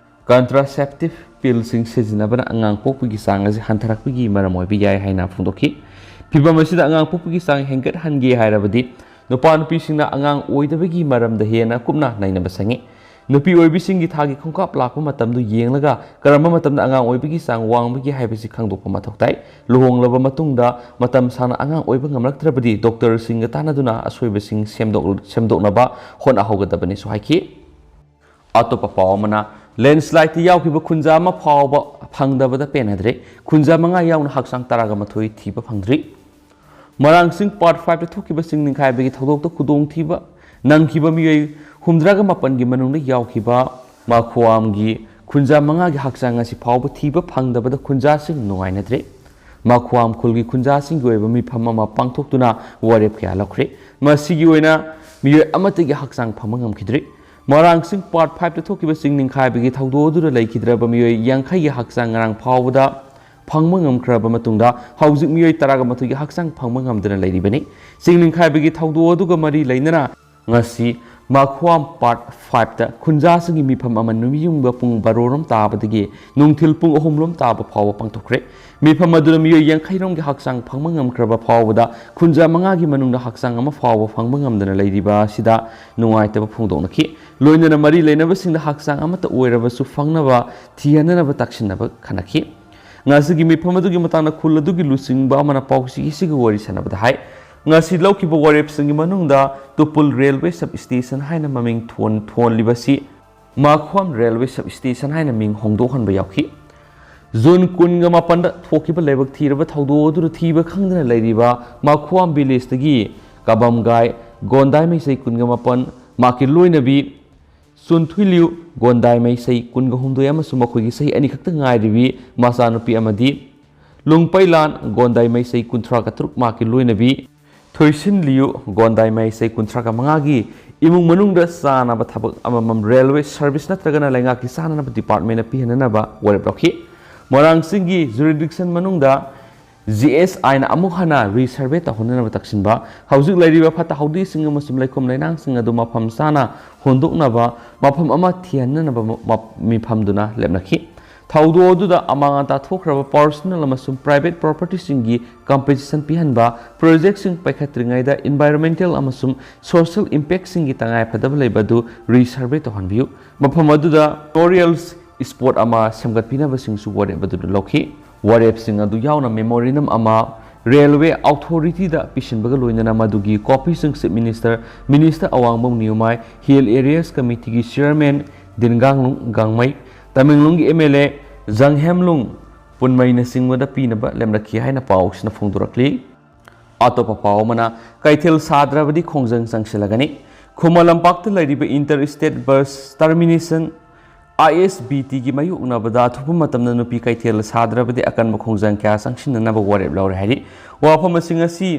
ꯀꯟꯇ꯭ꯔꯥꯁꯦꯞꯇꯤꯚ ꯄꯤꯜꯁꯤꯡ ꯁꯤꯖꯤꯟꯅꯕꯅ ꯑꯉꯥꯡ ꯄꯣꯛꯄꯒꯤ ꯆꯥꯡ ꯑꯁꯤ ꯍꯟꯊꯔꯛꯄꯒꯤ ꯃꯔꯝ ꯑꯣꯏꯕ ꯌꯥꯏ ꯍꯥꯏꯅ ꯐꯣꯡꯗꯣꯛꯈꯤ꯫ ꯐꯤꯚꯝ ꯑꯁꯤꯗ ꯑꯉꯥꯡ ꯄꯣꯛꯄꯒꯤ ꯆꯥꯡ ꯍꯦꯟꯒꯠꯍꯟꯒꯦ ꯍꯥꯏꯔꯕꯗꯤ ꯅꯨꯄꯥ ꯅꯨꯄꯤꯁꯤꯡꯅ ꯑꯉꯥꯡ ꯑꯣꯏꯗꯕꯒꯤ ꯃꯔꯝꯗ ꯍꯦꯟꯅ ꯀꯨꯞꯅ ꯅꯩꯅꯕ ꯆꯪꯏ꯫ ꯅꯨꯄꯤ ꯑꯣꯏꯕꯤꯁꯤꯡꯒꯤ ꯊꯥꯒꯤ ꯈꯣꯡꯀꯥꯞ ꯂꯥꯛꯄ ꯃꯇꯝꯗꯨ ꯌꯦꯡꯂꯒ ꯀꯔꯝꯕ ꯃꯇꯝꯗ ꯑꯉꯥꯡ ꯑꯣꯏꯕꯒꯤ ꯆꯥꯡ ꯋꯥꯡꯕꯒꯦ ꯍꯥꯏꯕꯁꯤ ꯈꯪꯗꯣꯛꯄ ꯃꯊꯧ ꯇꯥꯏ꯫ ꯂꯨꯍꯣꯡꯂꯕ ꯃꯇꯨꯡꯗ ꯃꯇꯝ ꯁꯥꯡꯅ ꯑꯉꯥꯡ ꯑꯣꯏꯕ ꯉꯝꯂꯛꯇ꯭ꯔꯕꯗꯤ ꯗꯣꯛꯇꯔꯁꯤꯡꯒ ꯇꯥꯟꯅꯗꯨꯅ ꯑꯁꯣꯏꯕꯁꯤꯡ ꯁꯦꯝꯗꯣꯛ-, ꯁꯦꯝꯗꯣꯛꯅꯕ ꯍꯣꯠꯅꯍꯧꯒꯗꯕꯅꯤꯁꯨ ꯍꯥꯏꯈꯤ꯫ ꯑꯇꯣꯞꯄ ꯄꯥꯎ ꯑꯃꯅ, ꯂꯦꯟꯁ꯭ꯂꯥꯏꯗꯇ ꯌꯥꯎꯈꯤꯕ ꯈꯨꯟꯖꯥ ꯑꯃ ꯐꯥꯎꯕ ꯐꯪꯗꯕꯗ ꯄꯦꯟꯅꯗ꯭ꯔꯦ꯫ ꯈꯨꯟꯖꯥ ꯃꯉꯥ ꯌꯥꯎꯅ ꯍꯛꯆꯥꯡ ꯇꯔꯥꯒ ꯃꯥꯊꯣꯏ ꯊꯤꯕ ꯐꯪꯗ꯭ꯔꯤ꯫ ꯃꯔꯥꯡ ꯆꯤꯡ ꯄꯥꯔꯠ ꯐꯥꯏꯚꯇ ꯊꯣꯛꯈꯤꯕ ꯆꯤꯡ ꯅꯤꯡꯈꯥꯏꯕꯒꯤ ꯊꯧꯗꯣꯛꯇ ꯈꯨꯗꯣꯡꯊꯤꯕ ꯅꯪꯈꯤꯕ ꯃꯤꯑꯣꯏ ꯍꯨꯝꯗ꯭ꯔꯥꯒ ꯃꯥꯄꯟꯒꯤ ꯃꯅꯨꯡꯗ ꯌꯥꯎꯈꯤꯕ ꯃꯥꯈꯨꯋꯥꯝꯒꯤ ꯈꯨꯟꯖꯥ ꯃꯉꯥꯒꯤ ꯍꯛꯆꯥꯡ ꯑꯁꯤ ꯐꯥꯎꯕ ꯊꯤꯕ ꯐꯪꯗꯕꯗ ꯈꯨꯟꯖꯥꯁꯤꯡ ꯅꯨꯡꯉꯥꯏꯅꯗ꯭ꯔꯦ꯫ ꯃꯈꯨꯋꯥꯝ ꯈꯨꯜꯒꯤ ꯈꯨꯟꯖꯥꯁꯤꯡꯒꯤ ꯑꯣꯏꯕ ꯃꯤꯐꯝ ꯑꯃ ꯄꯥꯡꯊꯣꯛꯇꯨꯅ ꯋꯥꯔꯦꯞ ꯀꯌꯥ ꯂꯧꯈ꯭ꯔꯦ꯫ ꯃꯁꯤꯒꯤ ꯑꯣꯏꯅ ꯃꯤꯑꯣꯏ ꯑꯃꯠꯇꯒꯤ ꯍꯛꯆꯥꯡ ꯐꯪꯕ ꯉꯝꯈꯤꯗ꯭ꯔꯤ꯫ ꯃꯣꯏꯔꯥꯡ ꯆꯤꯡ ꯄꯥꯔꯠ ꯐꯥꯏꯚꯇ ꯊꯣꯛꯈꯤꯕ ꯆꯤꯡ ꯅꯤꯡꯈꯥꯏꯕꯒꯤ ꯊꯧꯗꯣꯛ ꯑꯗꯨꯗ ꯂꯩꯈꯤꯗ꯭ꯔꯕ ꯃꯤꯑꯣꯏ ꯌꯥꯡꯈꯩꯒꯤ ꯍꯛꯆꯥꯡ ꯉꯔꯥꯡ ꯐꯥꯎꯕꯗ ꯐꯪꯕ ꯉꯝꯈ꯭ꯔꯕ ꯃꯇꯨꯡꯗ ꯍꯧꯖꯤꯛ ꯃꯤꯑꯣꯏ ꯇꯔꯥꯒ ꯃꯥꯊꯣꯏꯒꯤ ꯍꯛꯆꯥꯡ ꯐꯪꯕ ꯉꯝꯗꯅ ꯂꯩꯔꯤꯕꯅꯤ꯫ ꯆꯤꯡ ꯅꯤꯡꯈꯥꯏꯕꯒꯤ ꯊꯧꯗꯣꯛ ꯑꯗꯨꯒ ꯃꯔꯤ ꯂꯩꯅꯅ ꯉꯁꯤ ꯃꯈꯨꯋꯥꯝ ꯄꯥꯔꯠ ꯐꯥꯏꯚꯇ ꯈꯨꯟꯖꯥꯁꯤꯡꯒꯤ ꯃꯤꯐꯝ ꯑꯃ ꯅꯨꯃꯤꯠ ꯌꯨꯡꯕ ꯄꯨꯡ ꯕꯥꯔꯣꯔꯣꯝ ꯇꯥꯕꯗꯒꯤ ꯅꯨꯡꯊꯤꯜ ꯄꯨꯡ ꯑꯍꯨꯝꯂꯣꯝ ꯇꯥꯕ ꯐꯥꯎꯕ ꯄꯥꯡꯊꯣꯛꯈ꯭ꯔꯦ꯫ ꯃꯤꯐꯝ ꯑꯗꯨꯗ ꯃꯤꯑꯣꯏ ꯌꯥꯡꯈꯩꯔꯣꯝꯒꯤ ꯍꯛꯆꯥꯡ ꯐꯪꯕ ꯉꯝꯈ꯭ꯔꯕ ꯐꯥꯎꯕꯗ ꯈꯨꯟꯖꯥ ꯃꯉꯥꯒꯤ ꯃꯅꯨꯡꯗ ꯍꯛꯆꯥꯡ ꯑꯃ ꯐꯥꯎꯕ ꯐꯪꯕ ꯉꯝꯗꯅ ꯂꯩꯔꯤꯕ ꯑꯁꯤꯗ ꯅꯨꯡꯉꯥꯏꯇꯕ ꯐꯣꯡꯗꯣꯛꯅꯈꯤ꯫ ꯂꯣꯏꯅꯅ ꯃꯔꯤ ꯂꯩꯅꯕꯁꯤꯡꯗ ꯍꯛꯆꯥꯡ ꯑꯃꯠꯇ ꯑꯣꯏꯔꯕꯁꯨ ꯐꯪꯅꯕ ꯊꯤꯍꯟꯅꯅꯕ ꯇꯛꯁꯤꯟꯅꯕ ꯈꯟꯅꯈꯤ꯫ ꯉꯁꯤꯒꯤ ꯃꯤꯐꯝ ꯑꯗꯨꯒꯤ ꯃꯇꯥꯡꯗ ꯈꯨꯜ ꯑꯗꯨꯒꯤ ꯂꯨꯆꯤꯡꯕ ꯑꯃꯅ ꯄꯥꯎꯆꯦꯁꯤꯒ ꯋꯥꯔꯤ ꯁꯥꯟꯅꯕꯗ ꯍꯥꯏ, ꯉꯁꯤ ꯂꯧꯈꯤꯕ ꯋꯥꯔꯦꯞꯁꯤꯡꯒꯤ ꯃꯅꯨꯡꯗ ꯇꯨꯄꯨꯜ ꯔꯦꯜꯋꯦ ꯁꯕ ꯁ꯭ꯇꯦꯁꯟ ꯍꯥꯏꯅ ꯃꯃꯤꯡ ꯊꯣꯟ-, ꯊꯣꯟꯂꯤꯕꯁꯤ ꯃꯈꯨꯋꯥꯝ ꯔꯦꯜꯋꯦ ꯁꯕ ꯁ꯭ꯇꯦꯁꯟ ꯍꯥꯏꯅ ꯃꯤꯡ ꯍꯣꯡꯗꯣꯛꯍꯟꯕ ꯌꯥꯎꯈꯤ꯫ ꯖꯨꯟ ꯀꯨꯟꯒ ꯃꯥꯄꯟꯗ ꯊꯣꯛꯈꯤꯕ ꯂꯥꯏꯕꯛ ꯊꯤꯔꯕ ꯊꯧꯗꯣꯛ ꯑꯗꯨꯗ ꯊꯤꯕ ꯈꯪꯗꯅ ꯂꯩꯔꯤꯕ ꯃꯈꯨꯋꯥꯝ ꯚꯤꯂꯦꯖꯇꯒꯤ ꯀꯕꯝꯒꯥꯏ ꯒꯣꯟꯗꯥꯏ ꯃꯩꯁꯩ ꯀꯨꯟꯒ ꯃꯥꯄꯟ, ꯃꯍꯥꯛꯀꯤ ꯂꯣꯏꯅꯕꯤ ꯁꯨꯟꯊꯨꯏꯂꯤꯌꯨ ꯒꯣꯟꯗꯥꯏ ꯃꯩꯁꯩ ꯀꯨꯟꯒ ꯍꯨꯝꯗꯣꯏ ꯑꯃꯁꯨꯡ ꯃꯈꯣꯏꯒꯤ ꯆꯍꯤ ꯑꯅꯤꯈꯛꯇ ꯉꯥꯏꯔꯤꯕꯤ ꯃꯆꯥꯅꯨꯄꯤ ꯑꯃꯗꯤ ꯂꯨꯡꯄꯩꯂꯥꯟ ꯒꯣꯟꯗꯥꯏ ꯃꯩꯁꯩ ꯀꯨꯟꯊ꯭ꯔꯥꯒ ꯇꯔꯨꯛ, ꯃꯍꯥꯛꯀꯤ ꯂꯣꯏꯅꯕꯤ ꯊꯣꯏꯁꯤꯟꯂꯤꯌꯨ ꯒꯣꯟꯗꯥꯏ ꯃꯩꯁꯩ ꯀꯨꯟꯊ꯭ꯔꯥꯒ ꯃꯉꯥꯒꯤ ꯏꯃꯨꯡ ꯃꯅꯨꯡꯗ ꯆꯥꯅꯕ ꯊꯕꯛ ꯑꯃꯃꯝ ꯔꯦꯜꯋꯦ ꯁꯔꯚꯤꯁ ꯅꯠꯇ꯭ꯔꯒꯅ ꯂꯩꯉꯥꯛꯀꯤ ꯆꯥꯅꯅꯕ ꯗꯤꯄꯥꯔꯠꯃꯦꯟꯅ ꯄꯤꯍꯟꯅꯅꯕ ꯋꯥꯔꯦꯞ ꯂꯧꯈꯤ꯫ ꯃꯣꯏꯔꯥꯡ ꯆꯤꯡꯒꯤ ꯖꯨꯔꯤꯗꯤꯛꯁꯟ ꯃꯅꯨꯡꯗ ꯖꯤ ꯑꯦꯁ ꯑꯥꯏꯅ ꯑꯃꯨꯛ ꯍꯟꯅ ꯔꯤꯁꯔꯚꯦ ꯇꯧꯍꯟꯅꯅꯕ ꯇꯛꯁꯤꯟꯕ, ꯍꯧꯖꯤꯛ ꯂꯩꯔꯤꯕ ꯐꯠꯇ ꯍꯥꯎꯗꯤꯁꯤꯡ ꯑꯃꯁꯨꯡ ꯂꯩꯈꯣꯝ ꯂꯩꯅꯥꯡꯁꯤꯡ ꯑꯗꯨ ꯃꯐꯝ ꯆꯥꯅ ꯍꯣꯟꯗꯣꯛꯅꯕ ꯃꯐꯝ ꯑꯃ ꯊꯤꯍꯟꯅꯅꯕ ꯃ-, ꯃ-, ꯃꯤꯐꯝꯗꯨꯅ ꯂꯦꯞꯅꯈꯤ꯫ ꯊꯧꯗꯣꯛ ꯑꯗꯨꯗ ꯑꯃꯥꯡ ꯑꯇꯥ ꯊꯣꯛꯈ꯭ꯔꯕ ꯄꯔꯁꯣꯅꯦꯜ ꯑꯃꯁꯨꯡ ꯄ꯭ꯔꯥꯏꯚꯦꯠ ꯄ꯭ꯔꯣꯄꯔꯇꯤꯁꯤꯡꯒꯤ ꯀꯝꯄꯦꯟꯁꯦꯁꯟ ꯄꯤꯍꯟꯕ, ꯄ꯭ꯔꯣꯖꯦꯛꯁꯤꯡ ꯄꯥꯏꯈꯠꯇ꯭ꯔꯤꯉꯩꯗ ꯏꯟꯚꯥꯏꯔꯣꯟꯃꯦꯟꯇꯦꯜ ꯑꯃꯁꯨꯡ ꯁꯣꯁꯤꯌꯦꯜ ꯏꯝꯄꯦꯛꯁꯤꯡꯒꯤ ꯇꯉꯥꯏꯐꯗꯕ ꯂꯩꯕ ꯑꯗꯨ ꯔꯤꯁꯔꯚꯦ ꯇꯧꯍꯟꯕꯤꯌꯨ꯫ ꯃꯐꯝ ꯑꯗꯨꯗ ꯃꯦꯃꯣꯔꯤꯌꯦꯜ ꯁ꯭ꯄꯣꯠ ꯑꯃ ꯁꯦꯝꯒꯠꯄꯤꯅꯕꯁꯤꯡꯁꯨ ꯋꯥꯔꯦꯞ ꯑꯗꯨꯗ ꯂꯧꯈꯤ꯫ ꯋꯥꯔꯦꯞꯁꯤꯡ ꯑꯗꯨ ꯌꯥꯎꯅ ꯃꯦꯃꯣꯔꯦꯟꯗꯝ ꯑꯃ ꯔꯦꯜꯋꯦ ꯑꯣꯊꯣꯔꯤꯇꯤꯗ ꯄꯤꯁꯤꯟꯕꯒ ꯂꯣꯏꯅꯅ ꯃꯗꯨꯒꯤ ꯀꯣꯄꯤꯁꯤꯡ chief minister, minister Awangbam Newmai, hill areas ꯀꯃꯤꯇꯤꯒꯤ ꯆꯤꯌꯔꯃꯦꯟ ꯗꯤꯟꯒꯥꯡꯂꯨꯡ ꯒꯥꯡꯃꯩ, ꯇꯃꯦꯡꯂꯣꯡꯒꯤ ꯑꯦꯝ ꯑꯦꯜ ꯑꯦ ꯖꯪꯍꯦꯝꯂꯨꯡ ꯄꯨꯟꯃꯩꯅꯆꯤꯡꯕꯗ ꯄꯤꯅꯕ ꯂꯦꯞꯅꯈꯤ ꯍꯥꯏꯅ ꯄꯥꯎꯁꯤꯅ ꯐꯣꯡꯗꯣꯔꯛꯂꯤ꯫ ꯑꯇꯣꯞꯄ ꯄꯥꯎ ꯑꯃꯅ, ꯀꯩꯊꯦꯜ ꯁꯥꯗ꯭ꯔꯕꯗꯤ ꯈꯣꯡꯖꯪ ꯆꯪꯁꯤꯜꯂꯒꯅꯤ꯫ ꯈꯨꯃꯟ ꯂꯝꯄꯥꯛꯇ ꯂꯩꯔꯤꯕ ꯏꯟꯇꯔ ꯁ꯭ꯇꯦꯠ ꯕꯁ ꯇꯔꯃꯤꯅꯦꯁꯟ ISBTꯒꯤ ꯃꯥꯌꯣꯛꯅꯕꯗ ꯑꯊꯨꯕ ꯃꯇꯝꯗ ꯅꯨꯄꯤ ꯀꯩꯊꯦꯜ ꯁꯥꯗ꯭ꯔꯕꯗꯤ ꯑꯀꯟꯕ ꯈꯣꯡꯖꯪ ꯀꯌꯥ ꯆꯪꯁꯤꯟꯅꯅꯕ ꯋꯥꯔꯦꯞ ꯂꯧꯔꯦ ꯍꯥꯏꯔꯤ꯫ ꯋꯥꯐꯝ ꯑꯁꯤ ꯉꯁꯤ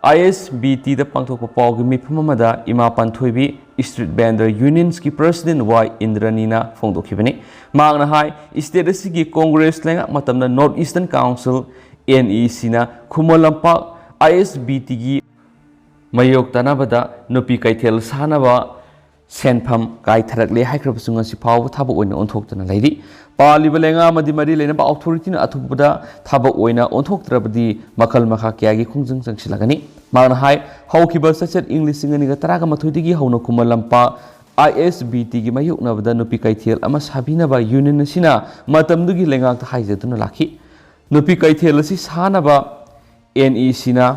ISBTꯗ ꯄꯥꯡꯊꯣꯛꯄ ꯄꯥꯎꯒꯤ ꯃꯤꯐꯝ ꯑꯃꯗ ꯏꯃꯥ ꯄꯥꯟꯊꯣꯏꯕꯤ Street Vendor Unionꯒꯤ President ꯋꯥꯏ ꯏꯟꯗ꯭ꯔꯅꯤꯅ ꯐꯣꯡꯗꯣꯛꯈꯤꯕꯅꯤ꯫ ꯃꯍꯥꯛꯅ ꯍꯥꯏ, state ꯑꯁꯤꯒꯤ Congress ꯂꯩꯉꯥꯛ ꯃꯇꯝꯗ North Eastern Council, NECꯅ Khuman Lampak ISBTꯒꯤ ꯃꯥꯌꯣꯛꯇꯅꯕꯗ ꯅꯨꯄꯤ ꯀꯩꯊꯦꯜ ꯁꯥꯅꯕ ꯁꯦꯟꯐꯝ ꯀꯥꯏꯊꯔꯛꯂꯦ ꯍꯥꯏꯈ꯭ꯔꯕꯁꯨ ꯉꯁꯤ ꯐꯥꯎꯕ ꯊꯕꯛ ꯑꯣꯏꯅ ꯑꯣꯟꯊꯣꯛꯇꯅ ꯂꯩꯔꯤ꯫ ꯄꯥꯜꯂꯤꯕ ꯂꯩꯉꯥꯛ ꯑꯃꯗꯤ ꯃꯔꯤ ꯂꯩꯅꯕ authorityꯅ ꯑꯊꯨꯕꯗ ꯊꯕꯛ ꯑꯣꯏꯅ ꯑꯣꯟꯊꯣꯛꯇ꯭ꯔꯕꯗꯤ ꯃꯈꯜ ꯃꯈꯥ ꯀꯌꯥꯒꯤ ꯈꯣꯡꯖꯪ ꯆꯪꯁꯤꯜꯂꯒꯅꯤ꯫ ꯃꯍꯥꯛꯅ ꯍꯥꯏ, ꯍꯧꯈꯤꯕ ꯆꯩꯆꯠ ꯏꯪ ꯂꯤꯁꯤꯡ ꯑꯅꯤꯒ ꯇꯔꯥꯒ ꯃꯥꯊꯣꯏꯗꯒꯤ ꯍꯧꯅ ꯈꯨꯃꯟ ꯂꯝꯄꯥꯛ ISBTꯒꯤ ꯃꯥꯌꯣꯛꯅꯕꯗ ꯅꯨꯄꯤ ꯀꯩꯊꯦꯜ ꯑꯃ ꯁꯥꯕꯤꯅꯕ union ꯑꯁꯤꯅ ꯃꯇꯝꯗꯨꯒꯤ ꯂꯩꯉꯥꯛꯇ ꯍꯥꯏꯖꯗꯨꯅ ꯂꯥꯛꯈꯤ꯫ ꯅꯨꯄꯤ ꯀꯩꯊꯦꯜ ꯑꯁꯤ ꯁꯥꯅꯕ NECꯅ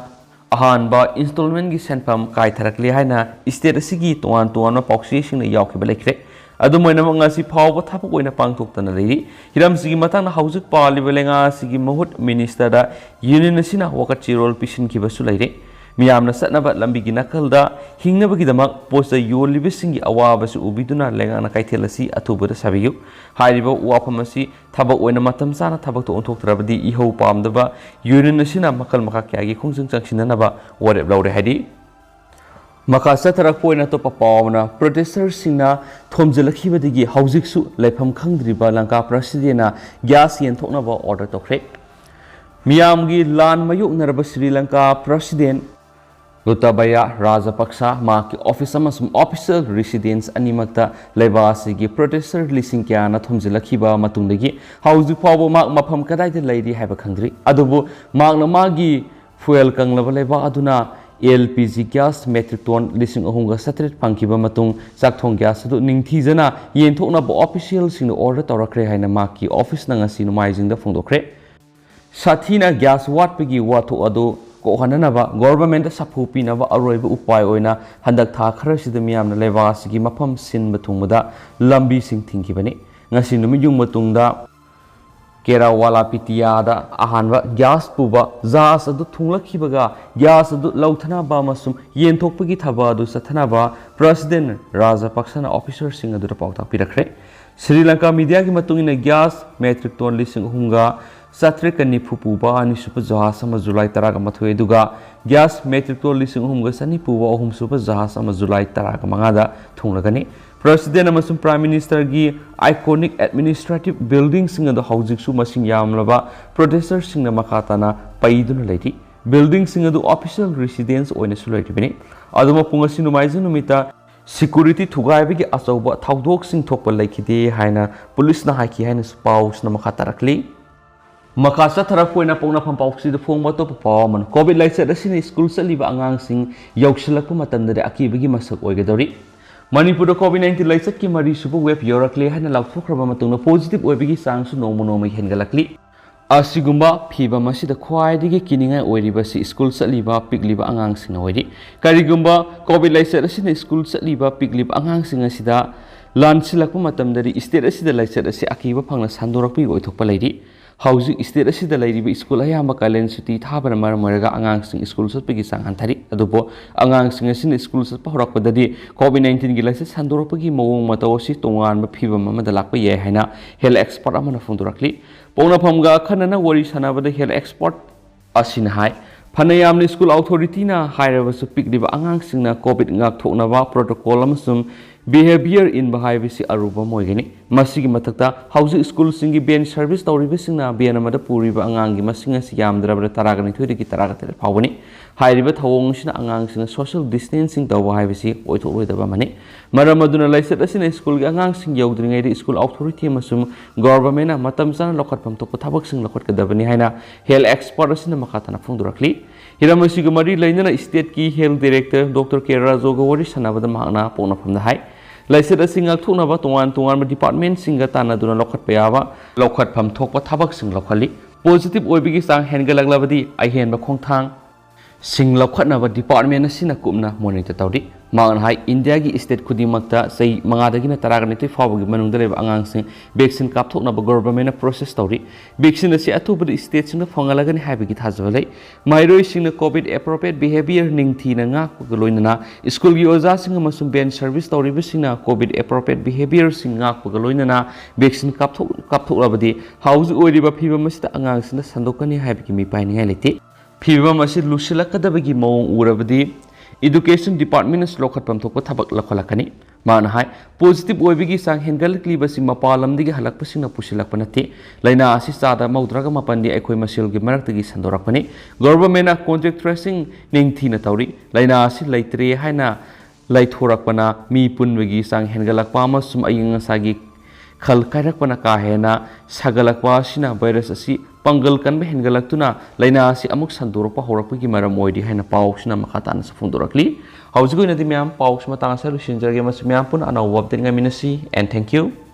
ꯑꯍꯥꯟꯕ installmentꯒꯤ ꯁꯦꯟꯐꯝ ꯀꯥꯏꯊꯔꯛꯂꯦ ꯍꯥꯏꯅ state ꯑꯁꯤꯒꯤ ꯇꯣꯉꯥꯟ ꯇꯣꯉꯥꯟꯕ ꯄꯥꯎꯆꯦꯁꯤꯡꯅ ꯌꯥꯎꯈꯤꯕ ꯂꯩꯈ꯭ꯔꯦ꯫ ꯑꯗꯨꯝ ꯑꯣꯏꯅꯃꯛ, ꯉꯁꯤ ꯐꯥꯎꯕ ꯊꯕꯛ ꯑꯣꯏꯅ ꯄꯥꯡꯊꯣꯛꯇꯅ ꯂꯩꯔꯤ꯫ ꯍꯤꯔꯝꯁꯤꯒꯤ ꯃꯇꯥꯡꯗ ꯍꯧꯖꯤꯛ ꯄꯥꯜꯂꯤꯕ ꯂꯩꯉꯥꯛ ꯑꯁꯤꯒꯤ ꯃꯍꯨꯠ ministerꯗ union ꯑꯁꯤꯅ ꯋꯥꯀꯠ ꯆꯦꯔꯣꯜ ꯄꯤꯁꯤꯟꯈꯤꯕꯁꯨ ꯂꯩꯔꯦ꯫ ꯃꯤꯌꯥꯝꯅ ꯆꯠꯅꯕ ꯂꯝꯕꯤꯒꯤ ꯅꯥꯀꯜꯗ ꯍꯤꯡꯅꯕꯒꯤꯗꯃꯛ ꯄꯣꯠ ꯆꯩ ꯌꯣꯜꯂꯤꯕꯁꯤꯡꯒꯤ ꯑꯋꯥꯕꯁꯨ ꯎꯕꯤꯗꯨꯅ ꯂꯩꯉꯥꯛꯅ ꯀꯩꯊꯦꯜ ꯑꯁꯤ ꯑꯊꯨꯕꯗ ꯁꯥꯕꯤꯌꯨ꯫ ꯍꯥꯏꯔꯤꯕ ꯋꯥꯐꯝ ꯑꯁꯤ ꯊꯕꯛ ꯑꯣꯏꯅ ꯃꯇꯝ ꯆꯥꯅ ꯊꯕꯛꯇ ꯑꯣꯟꯊꯣꯛꯇ꯭ꯔꯕꯗꯤ ꯏꯍꯧ ꯄꯥꯝꯗꯕ union ꯑꯁꯤꯅ ꯃꯈꯜ ꯃꯈꯥ ꯀꯌꯥꯒꯤ ꯈꯣꯡꯖꯪ ꯆꯪꯁꯤꯟꯅꯅꯕ ꯋꯥꯔꯦꯞ ꯂꯧꯔꯦ ꯍꯥꯏꯔꯤ꯫ ꯃꯈꯥ ꯆꯠꯊꯔꯛꯄ ꯑꯣꯏꯅ ꯑꯇꯣꯞꯄ ꯄꯥꯎ ꯑꯃꯅ, protesterꯁꯤꯡꯅ ꯊꯣꯝꯖꯤꯜꯂꯛꯈꯤꯕꯗꯒꯤ ꯍꯧꯖꯤꯛꯁꯨ ꯂꯩꯐꯝ ꯈꯪꯗ꯭ꯔꯤꯕ ꯂꯪꯀꯥ presidentꯅ gas ꯌꯦꯟꯊꯣꯛꯅꯕ order ꯇꯧꯈ꯭ꯔꯦ꯫ ꯃꯤꯌꯥꯝꯒꯤ ꯂꯥꯟ ꯃꯥꯌꯣꯛꯅꯔꯕ ꯁ꯭ꯔꯤ ꯂꯪꯀꯥ president ꯒꯣꯇꯥꯕꯌꯥ ꯔꯥꯖꯄꯛꯁ ꯃꯍꯥꯛꯀꯤ office ꯑꯃꯁꯨꯡ official residence ꯑꯅꯤꯃꯛꯇ ꯂꯩꯕꯥꯛ ꯑꯁꯤꯒꯤ protester ꯂꯤꯁꯤꯡ ꯀꯌꯥꯅ ꯊꯣꯝꯖꯤꯜꯂꯛꯈꯤꯕ ꯃꯇꯨꯡꯗꯒꯤ ꯍꯧꯖꯤꯛ ꯐꯥꯎꯕ ꯃꯍꯥꯛ ꯃꯐꯝ ꯀꯗꯥꯏꯗ ꯂꯩꯔꯤ ꯍꯥꯏꯕ ꯈꯪꯗ꯭ꯔꯤ꯫ ꯑꯗꯨꯕꯨ ꯃꯍꯥꯛꯅ ꯃꯥꯒꯤ fuel ꯀꯪꯂꯕ ꯂꯩꯕꯥꯛ ꯑꯗꯨꯅ LPG gas metric ton ꯂꯤꯁꯤꯡ ꯑꯍꯨꯝꯒ ꯆꯥꯇ꯭ꯔꯦꯠ ꯐꯪꯈꯤꯕ ꯃꯇꯨꯡ ꯆꯥꯛꯊꯣꯡ gas ꯑꯗꯨ ꯅꯤꯡꯊꯤꯖꯅ ꯌꯦꯟꯊꯣꯛꯅꯕ officialꯁꯤꯡꯅ order ꯇꯧꯔꯛꯈ꯭ꯔꯦ ꯍꯥꯏꯅ ꯃꯍꯥꯛꯀꯤ officeꯅ ꯉꯁꯤ ꯅꯣꯡꯃꯥꯏꯖꯤꯡꯗ ꯐꯣꯡꯗꯣꯛꯈ꯭ꯔꯦ꯫ ꯁꯥꯊꯤꯅ gas ꯋꯥꯠꯄꯒꯤ ꯋꯥꯊꯣꯛ ꯑꯗꯨ ꯀꯣꯛꯍꯟꯅꯅꯕ governmentꯇ ꯁꯥꯐꯨ ꯄꯤꯅꯕ ꯑꯔꯣꯏꯕ ꯎꯄꯥꯏ ꯑꯣꯏꯅ ꯍꯟꯗꯛ ꯊꯥ ꯈꯔꯁꯤꯗ ꯃꯤꯌꯥꯝꯅ ꯂꯩꯕꯥꯛ ꯑꯁꯤꯒꯤ ꯃꯐꯝ ꯁꯤꯟꯕ ꯊꯨꯡꯕꯗ ꯂꯝꯕꯤꯁꯤꯡ ꯊꯤꯡꯈꯤꯕꯅꯤ꯫ ꯉꯁꯤ ꯅꯨꯃꯤꯠ ꯌꯨꯡꯕ ꯇꯨꯡꯗ ꯀꯦꯔꯥꯋꯥꯂꯥꯄꯤꯇꯤꯌꯥꯗ ꯑꯍꯥꯟꯕ gas ꯄꯨꯕ ꯖꯍꯥꯖ ꯑꯗꯨ ꯊꯨꯡꯂꯛꯈꯤꯕꯒ gas ꯑꯗꯨ ꯂꯧꯊꯅꯕ ꯑꯃꯁꯨꯡ ꯌꯦꯟꯊꯣꯛꯄꯒꯤ ꯊꯕꯛ ꯑꯗꯨ ꯆꯠꯊꯅꯕ President ꯔꯥꯖꯄꯛꯁꯅ officerꯁꯤꯡ ꯑꯗꯨꯗ ꯄꯥꯎꯇꯥꯛ ꯄꯤꯔꯛꯈ꯭ꯔꯦ꯫ ꯁ꯭ꯔꯤ ꯂꯪꯀꯥ ꯃꯤꯗꯤꯌꯥꯒꯤ ꯃꯇꯨꯡ ꯏꯟꯅ ꯒ꯭ꯌꯥꯁ ꯃꯦꯇ꯭ꯔꯤꯛ ꯇꯣꯟ ꯂꯤꯁꯤꯡ ꯑꯍꯨꯝꯒ ꯆꯥꯇ꯭ꯔꯦꯠꯀ ꯅꯤꯐꯨ ꯄꯨꯕ ꯑꯅꯤꯁꯨꯕ ꯖꯍꯥꯖ ꯑꯃ ꯖꯨꯂꯥꯏ ꯇꯔꯥꯒ ꯃꯥꯊꯣꯏ, ꯑꯗꯨꯒ ꯒ꯭ꯌꯥꯁ ꯃꯦꯇ꯭ꯔꯤꯛ ꯇꯣꯟ ꯂꯤꯁꯤꯡ ꯑꯍꯨꯝꯒ ꯆꯅꯤ ꯄꯨꯕ ꯑꯍꯨꯝꯁꯨꯕ ꯖꯍꯥꯖ ꯑꯃ ꯖꯨꯂꯥꯏ ꯇꯔꯥꯒ ꯃꯉꯥꯗ ꯊꯨꯡꯂꯒꯅꯤ꯫ ꯄ꯭ꯔꯁꯤꯗꯦꯟ ꯑꯃꯁꯨꯡ ꯄ꯭ꯔꯥꯏꯝ ꯃꯤꯅꯤꯁꯇꯔꯒꯤ ꯑꯥꯏꯀꯣꯅꯤꯛ ꯑꯦꯗꯃꯤꯅꯤꯁꯇ꯭ꯔꯦꯇꯤꯚ ꯕꯤꯜꯗꯤꯡꯁꯤꯡ ꯑꯗꯨ ꯍꯧꯖꯤꯛꯁꯨ ꯃꯁꯤꯡ ꯌꯥꯝꯂꯕ ꯄ꯭ꯔꯣꯇꯦꯁꯇꯔꯁꯤꯡꯅ ꯃꯈꯥ ꯇꯥꯅ ꯄꯩꯗꯨꯅ ꯂꯩꯔꯤ꯫ ꯕꯤꯜꯗꯤꯡꯁꯤꯡ ꯑꯗꯨ ꯑꯣꯐꯤꯁꯤꯌꯦꯜ ꯔꯦꯁꯤꯗꯦꯟꯁ ꯑꯣꯏꯅꯁꯨ ꯂꯩꯔꯤꯕꯅꯤ꯫ ꯑꯗꯨ ꯃꯄꯨꯡ ꯑꯁꯤ ꯅꯣꯡꯃꯥꯏꯖꯤꯡ ꯅꯨꯃꯤꯠꯇ ꯁꯦꯀ꯭ꯌꯨꯔꯤꯇꯤ ꯊꯨꯒꯥꯏꯕꯒꯤ ꯑꯆꯧꯕ ꯊꯧꯗꯣꯛꯁꯤꯡ ꯊꯣꯛꯄ ꯂꯩꯈꯤꯗꯦ ꯍꯥꯏꯅ ꯄꯨꯂꯤꯁꯅ ꯍꯥꯏꯈꯤ ꯍꯥꯏꯅꯁꯨ ꯄꯥꯎꯁꯤꯅ ꯃꯈꯥ ꯇꯥꯔꯛꯂꯤ꯫ ꯃꯈꯥ ꯆꯠꯊꯔꯛꯄ ꯑꯣꯏꯅ ꯄꯣꯛꯅꯐꯝ ꯄꯥꯎꯁꯤꯗ ꯐꯣꯡꯕ ꯑꯇꯣꯞꯄ ꯄꯥꯎ ꯑꯃꯅ, ꯀꯣꯚꯤꯗ ꯂꯥꯏꯆꯠ ꯑꯁꯤꯅ ꯁ꯭ꯀꯨꯜ ꯆꯠꯂꯤꯕ ꯑꯉꯥꯡꯁꯤꯡ ꯌꯧꯁꯤꯜꯂꯛꯄ ꯃꯇꯝꯗꯗꯤ ꯑꯀꯤꯕꯒꯤ ꯃꯁꯛ ꯑꯣꯏꯒꯗꯧꯔꯤ꯫ ꯃꯅꯤꯄꯨꯔꯗ ꯀꯣꯚꯤꯗ ꯅꯥꯏꯟꯇꯤꯟ ꯂꯥꯏꯆꯠꯀꯤ ꯃꯔꯤ ꯁꯨꯕ ꯋꯦꯕ ꯌꯧꯔꯛꯂꯦ ꯍꯥꯏꯅ ꯂꯥꯎꯊꯣꯛꯈ꯭ꯔꯕ ꯃꯇꯨꯡꯗ ꯄꯣꯖꯤꯇꯤꯚ ꯑꯣꯏꯕꯒꯤ ꯆꯥꯡꯁꯨ ꯅꯣꯡꯃ ꯅꯣꯡꯃꯒꯤ ꯍꯦꯟꯒꯠꯂꯛꯂꯤ꯫ ꯑꯁꯤꯒꯨꯝꯕ ꯐꯤꯚꯝ ꯑꯁꯤꯗ ꯈ꯭ꯋꯥꯏꯗꯒꯤ ꯀꯤꯅꯤꯡꯉꯥꯏ ꯑꯣꯏꯔꯤꯕꯁꯤ ꯁ꯭ꯀꯨꯜ ꯆꯠꯂꯤꯕ ꯄꯤꯛꯂꯤꯕ ꯑꯉꯥꯡꯁꯤꯡꯅ ꯑꯣꯏꯔꯤ꯫ ꯀꯔꯤꯒꯨꯝꯕ ꯀꯣꯚꯤꯗ ꯂꯥꯏꯆꯠ ꯑꯁꯤꯅ ꯁ꯭ꯀꯨꯜ ꯆꯠꯂꯤꯕ ꯄꯤꯛꯂꯤꯕ ꯑꯉꯥꯡꯁꯤꯡ ꯑꯁꯤꯗ ꯂꯥꯟꯁꯤꯜꯂꯛꯄ ꯃꯇꯝꯗꯗꯤ ꯁ꯭ꯇꯦꯠ ꯑꯁꯤꯗ ꯂꯥꯏꯆꯠ ꯑꯁꯤ ꯑꯀꯤꯕ ꯐꯪꯅ ꯁꯟꯗꯣꯔꯛꯄꯒꯤ ꯑꯣꯏꯊꯣꯛꯄ ꯂꯩꯔꯤ꯫ ꯍꯧꯖꯤꯛ ꯁ꯭ꯇꯦꯠ ꯑꯁꯤꯗ ꯂꯩꯔꯤꯕ ꯁ꯭ꯀꯨꯜ ꯑꯌꯥꯝꯕ ꯀꯥꯂꯦꯟ ꯁꯨꯇꯤ ꯊꯥꯕꯅ ꯃꯔꯝ ꯑꯣꯏꯔꯒ ꯑꯉꯥꯡꯁꯤꯡ ꯁ꯭ꯀꯨꯜ ꯆꯠꯄꯒꯤ ꯆꯥꯡ ꯍꯟꯊꯔꯤ꯫ ꯑꯗꯨꯕꯨ ꯑꯉꯥꯡꯁꯤꯡ ꯑꯁꯤꯅ ꯁ꯭ꯀꯨꯜ ꯆꯠꯄ ꯍꯧꯔꯛꯄꯗꯗꯤ ꯀꯣꯚꯤꯗ ꯅꯥꯏꯟꯇꯤꯟꯒꯤ ꯂꯥꯏꯆꯠ ꯁꯟꯗꯣꯔꯛꯄꯒꯤ ꯃꯑꯣꯡ ꯃꯇꯧ ꯑꯁꯤ ꯇꯣꯉꯥꯟꯕ ꯐꯤꯚꯝ ꯑꯃꯗ ꯂꯥꯛꯄ ꯌꯥꯏ ꯍꯥꯏꯅ ꯍꯦꯜꯊ ꯑꯦꯛꯁꯄꯔꯠ ꯑꯃꯅ ꯐꯣꯡꯗꯣꯔꯛꯂꯤ꯫ ꯄꯣꯛꯅꯐꯝꯒ ꯑꯈꯟꯅꯅ ꯋꯥꯔꯤ ꯁꯥꯟꯅꯕꯗ ꯍꯦꯜꯊ ꯑꯦꯛꯁꯄꯔꯠ ꯑꯁꯤꯅ ꯍꯥꯏ, ꯐꯅ ꯌꯥꯝꯅ ꯁ꯭ꯀꯨꯜ ꯑꯣꯊꯣꯔꯤꯇꯤꯅ ꯍꯥꯏꯔꯕꯁꯨ ꯄꯤꯛꯂꯤꯕ ꯑꯉꯥꯡꯁꯤꯡꯅ ꯀꯣꯚꯤꯗ ꯉꯥꯛꯊꯣꯛꯅꯕ ꯄ꯭ꯔꯣꯇꯣꯀꯣꯜ ꯑꯃꯁꯨꯡ ꯕꯤꯍꯦꯕꯤꯌꯔ ꯏꯟꯕ ꯍꯥꯏꯕꯁꯤ ꯑꯔꯨꯕ ꯑꯃ ꯑꯣꯏꯒꯅꯤ꯫ ꯃꯁꯤꯒꯤ ꯃꯊꯛꯇ ꯍꯧꯖꯤꯛ ꯁ꯭ꯀꯨꯜꯁꯤꯡꯒꯤ ꯚꯦꯟ ꯁꯔꯚꯤꯁ ꯇꯧꯔꯤꯕꯁꯤꯡꯅ ꯚꯦꯟ ꯑꯃꯗ ꯄꯨꯔꯤꯕ ꯑꯉꯥꯡꯒꯤ ꯃꯁꯤꯡ ꯑꯁꯤ ꯌꯥꯝꯗ꯭ꯔꯕꯗ ꯇꯔꯥꯒ ꯅꯤꯊꯣꯏꯗꯒꯤ ꯇꯔꯥꯒ ꯇꯔꯦꯠ ꯐꯥꯎꯕꯅꯤ꯫ ꯍꯥꯏꯔꯤꯕ ꯊꯧꯑꯣꯡ ꯑꯁꯤꯅ ꯑꯉꯥꯡꯁꯤꯡꯅ ꯁꯣꯁꯤꯌꯦꯜ ꯗꯤꯁꯇꯦꯟꯁꯤꯡ ꯇꯧꯕ ꯍꯥꯏꯕꯁꯤ ꯑꯣꯏꯊꯣꯛꯂꯣꯏꯗꯕ ꯑꯃꯅꯤ꯫ ꯃꯔꯝ ꯑꯗꯨꯅ ꯂꯥꯏꯆꯠ ꯑꯁꯤꯅ ꯁ꯭ꯀꯨꯜꯒꯤ ꯑꯉꯥꯡꯁꯤꯡ ꯌꯧꯗ꯭ꯔꯤꯉꯩꯗ ꯁ꯭ꯀꯨꯜ ꯑꯣꯊꯣꯔꯤꯇꯤ ꯑꯃꯁꯨꯡ ꯒꯣꯚꯔꯟꯃꯦꯟꯠꯅ ꯃꯇꯝ ꯆꯥꯅ ꯂꯧꯈꯠꯐꯝ ꯊꯣꯛꯄ ꯊꯕꯛꯁꯤꯡ ꯂꯧꯈꯠꯀꯗꯕꯅꯤ ꯍꯥꯏꯅ ꯍꯦꯜꯊ ꯑꯦꯛꯁꯄꯔꯠ ꯑꯁꯤꯅ ꯃꯈꯥ ꯇꯥꯅ ꯐꯣꯡꯗꯣꯔꯛꯂꯤ꯫ ꯍꯤꯔꯝ ꯑꯁꯤꯒ ꯃꯔꯤ ꯂꯩꯅꯅ ꯁ꯭ꯇꯦꯠꯀꯤ ꯍꯦꯜꯊ ꯗꯤꯔꯦꯛꯇꯔ ꯗꯣꯛꯇꯔ ꯀꯦ ꯔꯥꯖꯣꯒ ꯋꯥꯔꯤ ꯁꯥꯟꯅꯕꯗ ꯃꯍꯥꯛꯅ ꯄꯣꯛꯅꯐꯝꯗ ꯍꯥꯏ, ꯂꯥꯏꯆꯠ ꯑꯁꯤ ꯉꯥꯛꯊꯣꯛꯅꯕ ꯇꯣꯉꯥꯟ ꯇꯣꯉꯥꯟꯕ ꯗꯤꯄꯥꯔꯠꯃꯦꯟꯠꯁꯤꯡꯒ ꯇꯥꯟꯅꯗꯨꯅ ꯂꯧꯈꯠꯄ ꯌꯥꯕ ꯂꯧꯈꯠꯐꯝ ꯊꯣꯛꯄ ꯊꯕꯛꯁꯤꯡ ꯂꯧꯈꯠꯂꯤ꯫ ꯄꯣꯖꯤꯇꯤꯚ ꯑꯣꯏꯕꯒꯤ ꯆꯥꯡ ꯍꯦꯟꯒꯠꯂꯛꯂꯕꯗꯤ ꯑꯍꯦꯟꯕ ꯈꯣꯡꯊꯥꯡ ꯁꯤꯡ ꯂꯧꯈꯠꯅꯕ department ꯑꯁꯤꯅ ꯀꯨꯞꯅ monitor ꯇꯧꯔꯤ꯫ ꯃꯍꯥꯛꯅ ꯍꯥꯏ, ꯏꯟꯗꯤꯌꯥꯒꯤ state ꯈꯨꯗꯤꯡꯃꯛꯇ ꯆꯍꯤ ꯃꯉꯥꯗꯒꯤꯅ ꯇꯔꯥꯅꯤꯊꯣꯏ ꯐꯥꯎꯕꯒꯤ ꯃꯅꯨꯡꯗ ꯂꯩꯕ ꯑꯉꯥꯡꯁꯤꯡ vaccine ꯀꯥꯞꯊꯣꯛꯅꯕ government ꯅ process ꯇꯧꯔꯤ꯫ Vaccine ꯑꯁꯤ ꯑꯊꯨꯕꯗ stateꯁꯤꯡꯗ ꯐꯪꯍꯜꯂꯒꯅꯤ ꯍꯥꯏꯕꯒꯤ ꯊꯥꯖꯕ ꯂꯩ꯫ ꯃꯍꯩꯔꯣꯏꯁꯤꯡꯅ COVID appropriate behavior ꯅꯤꯡꯊꯤꯅ ꯉꯥꯛꯄꯒ ꯂꯣꯏꯅꯅ ꯁ꯭ꯀꯨꯜꯒꯤ ꯑꯣꯖꯥꯁꯤꯡ ꯑꯃꯁꯨꯡ bench service ꯇꯧꯔꯤꯕꯁꯤꯡꯅ COVID appropriate behaviorꯁꯤꯡ ꯉꯥꯛꯄꯒ ꯂꯣꯏꯅꯅ vaccine ꯀꯥꯞꯊꯣꯛ-, ꯀꯥꯞꯊꯣꯛꯂꯕꯗꯤ ꯍꯧꯖꯤꯛ ꯑꯣꯏꯔꯤꯕ ꯐꯤꯕꯝ ꯑꯁꯤꯗ ꯑꯉꯥꯡꯁꯤꯡꯗ ꯁꯟꯗꯣꯛꯀꯅꯤ ꯍꯥꯏꯕꯒꯤ ꯃꯤꯄꯥꯏꯅꯤꯡꯉꯥꯏ ꯂꯩꯇꯦ꯫ ꯐꯤꯕꯝ ꯑꯁꯤ ꯂꯨꯁꯤꯜꯂꯛꯀꯗꯕꯒꯤ ꯃꯑꯣꯡ ꯎꯔꯕꯗꯤ education department ꯅꯁꯨ ꯂꯧꯈꯠꯐꯝ ꯊꯣꯛꯄ ꯊꯕꯛ ꯂꯧꯈꯠꯂꯛꯀꯅꯤ꯫ ꯃꯍꯥꯛꯅ ꯍꯥꯏ, positive ꯑꯣꯏꯕꯒꯤ ꯆꯥꯡ ꯍꯦꯟꯒꯠꯂꯛꯂꯤꯕꯁꯤ ꯃꯄꯥꯟ ꯂꯝꯗꯒꯤ ꯍꯜꯂꯛꯄꯁꯤꯡꯅ ꯄꯨꯁꯤꯜꯂꯛꯄ ꯅꯠꯇꯦ꯫ ꯂꯥꯏꯅꯥ ꯑꯁꯤ ꯆꯥꯗ ꯃꯧꯗ꯭ꯔꯥꯒ ꯃꯥꯄꯟꯗꯤ ꯑꯩꯈꯣꯏ ꯃꯁꯦꯜꯒꯤ ꯃꯔꯛꯇꯒꯤ ꯁꯟꯗꯣꯔꯛꯄꯅꯤ꯫ Government ꯅ contact tracing ꯅꯤꯡꯊꯤꯅ ꯇꯧꯔꯤ꯫ ꯂꯥꯏꯅꯥ ꯑꯁꯤ ꯂꯩꯇ꯭ꯔꯦ ꯍꯥꯏꯅ ꯂꯩꯊꯣꯔꯛꯄꯅ ꯃꯤ ꯄꯨꯟꯕꯒꯤ ꯆꯥꯡ ꯍꯦꯟꯒꯠꯂꯛꯄ ꯑꯃꯁꯨꯡ ꯑꯏꯪ ꯑꯁꯥꯒꯤ ꯈꯜ ꯀꯥꯏꯔꯛꯄꯅ ꯀꯥ ꯍꯦꯟꯅ ꯁꯥꯒꯠꯂꯛꯄ ꯑꯁꯤꯅ virus ꯑꯁꯤ ꯄꯥꯡꯒꯜ ꯀꯟꯕ ꯍꯦꯟꯒꯠꯂꯛꯇꯨꯅ ꯂꯥꯏꯅꯥ ꯑꯁꯤ ꯑꯃꯨꯛ ꯁꯟꯗꯣꯔꯛꯄ ꯍꯧꯔꯛꯄꯒꯤ ꯃꯔꯝ ꯑꯣꯏꯔꯤ ꯍꯥꯏꯅ ꯄꯥꯎꯁꯤꯅ ꯃꯈꯥ ꯇꯥꯅꯁꯨ ꯐꯣꯡꯗꯣꯔꯛꯂꯤ꯫ ꯍꯧꯖꯤꯛ ꯑꯣꯏꯅꯗꯤ ꯃꯌꯥꯝ, ꯄꯥꯎꯁꯤ ꯃꯇꯥꯡ ꯑꯁꯤꯗ ꯂꯣꯏꯁꯤꯟꯖꯔꯒꯦ꯫ ꯃꯁꯤ ꯃꯌꯥꯝ ꯄꯨꯟꯅ ꯑꯅꯧꯕ update ꯉꯥꯏꯃꯤꯟꯅꯁꯤ, and thank you꯫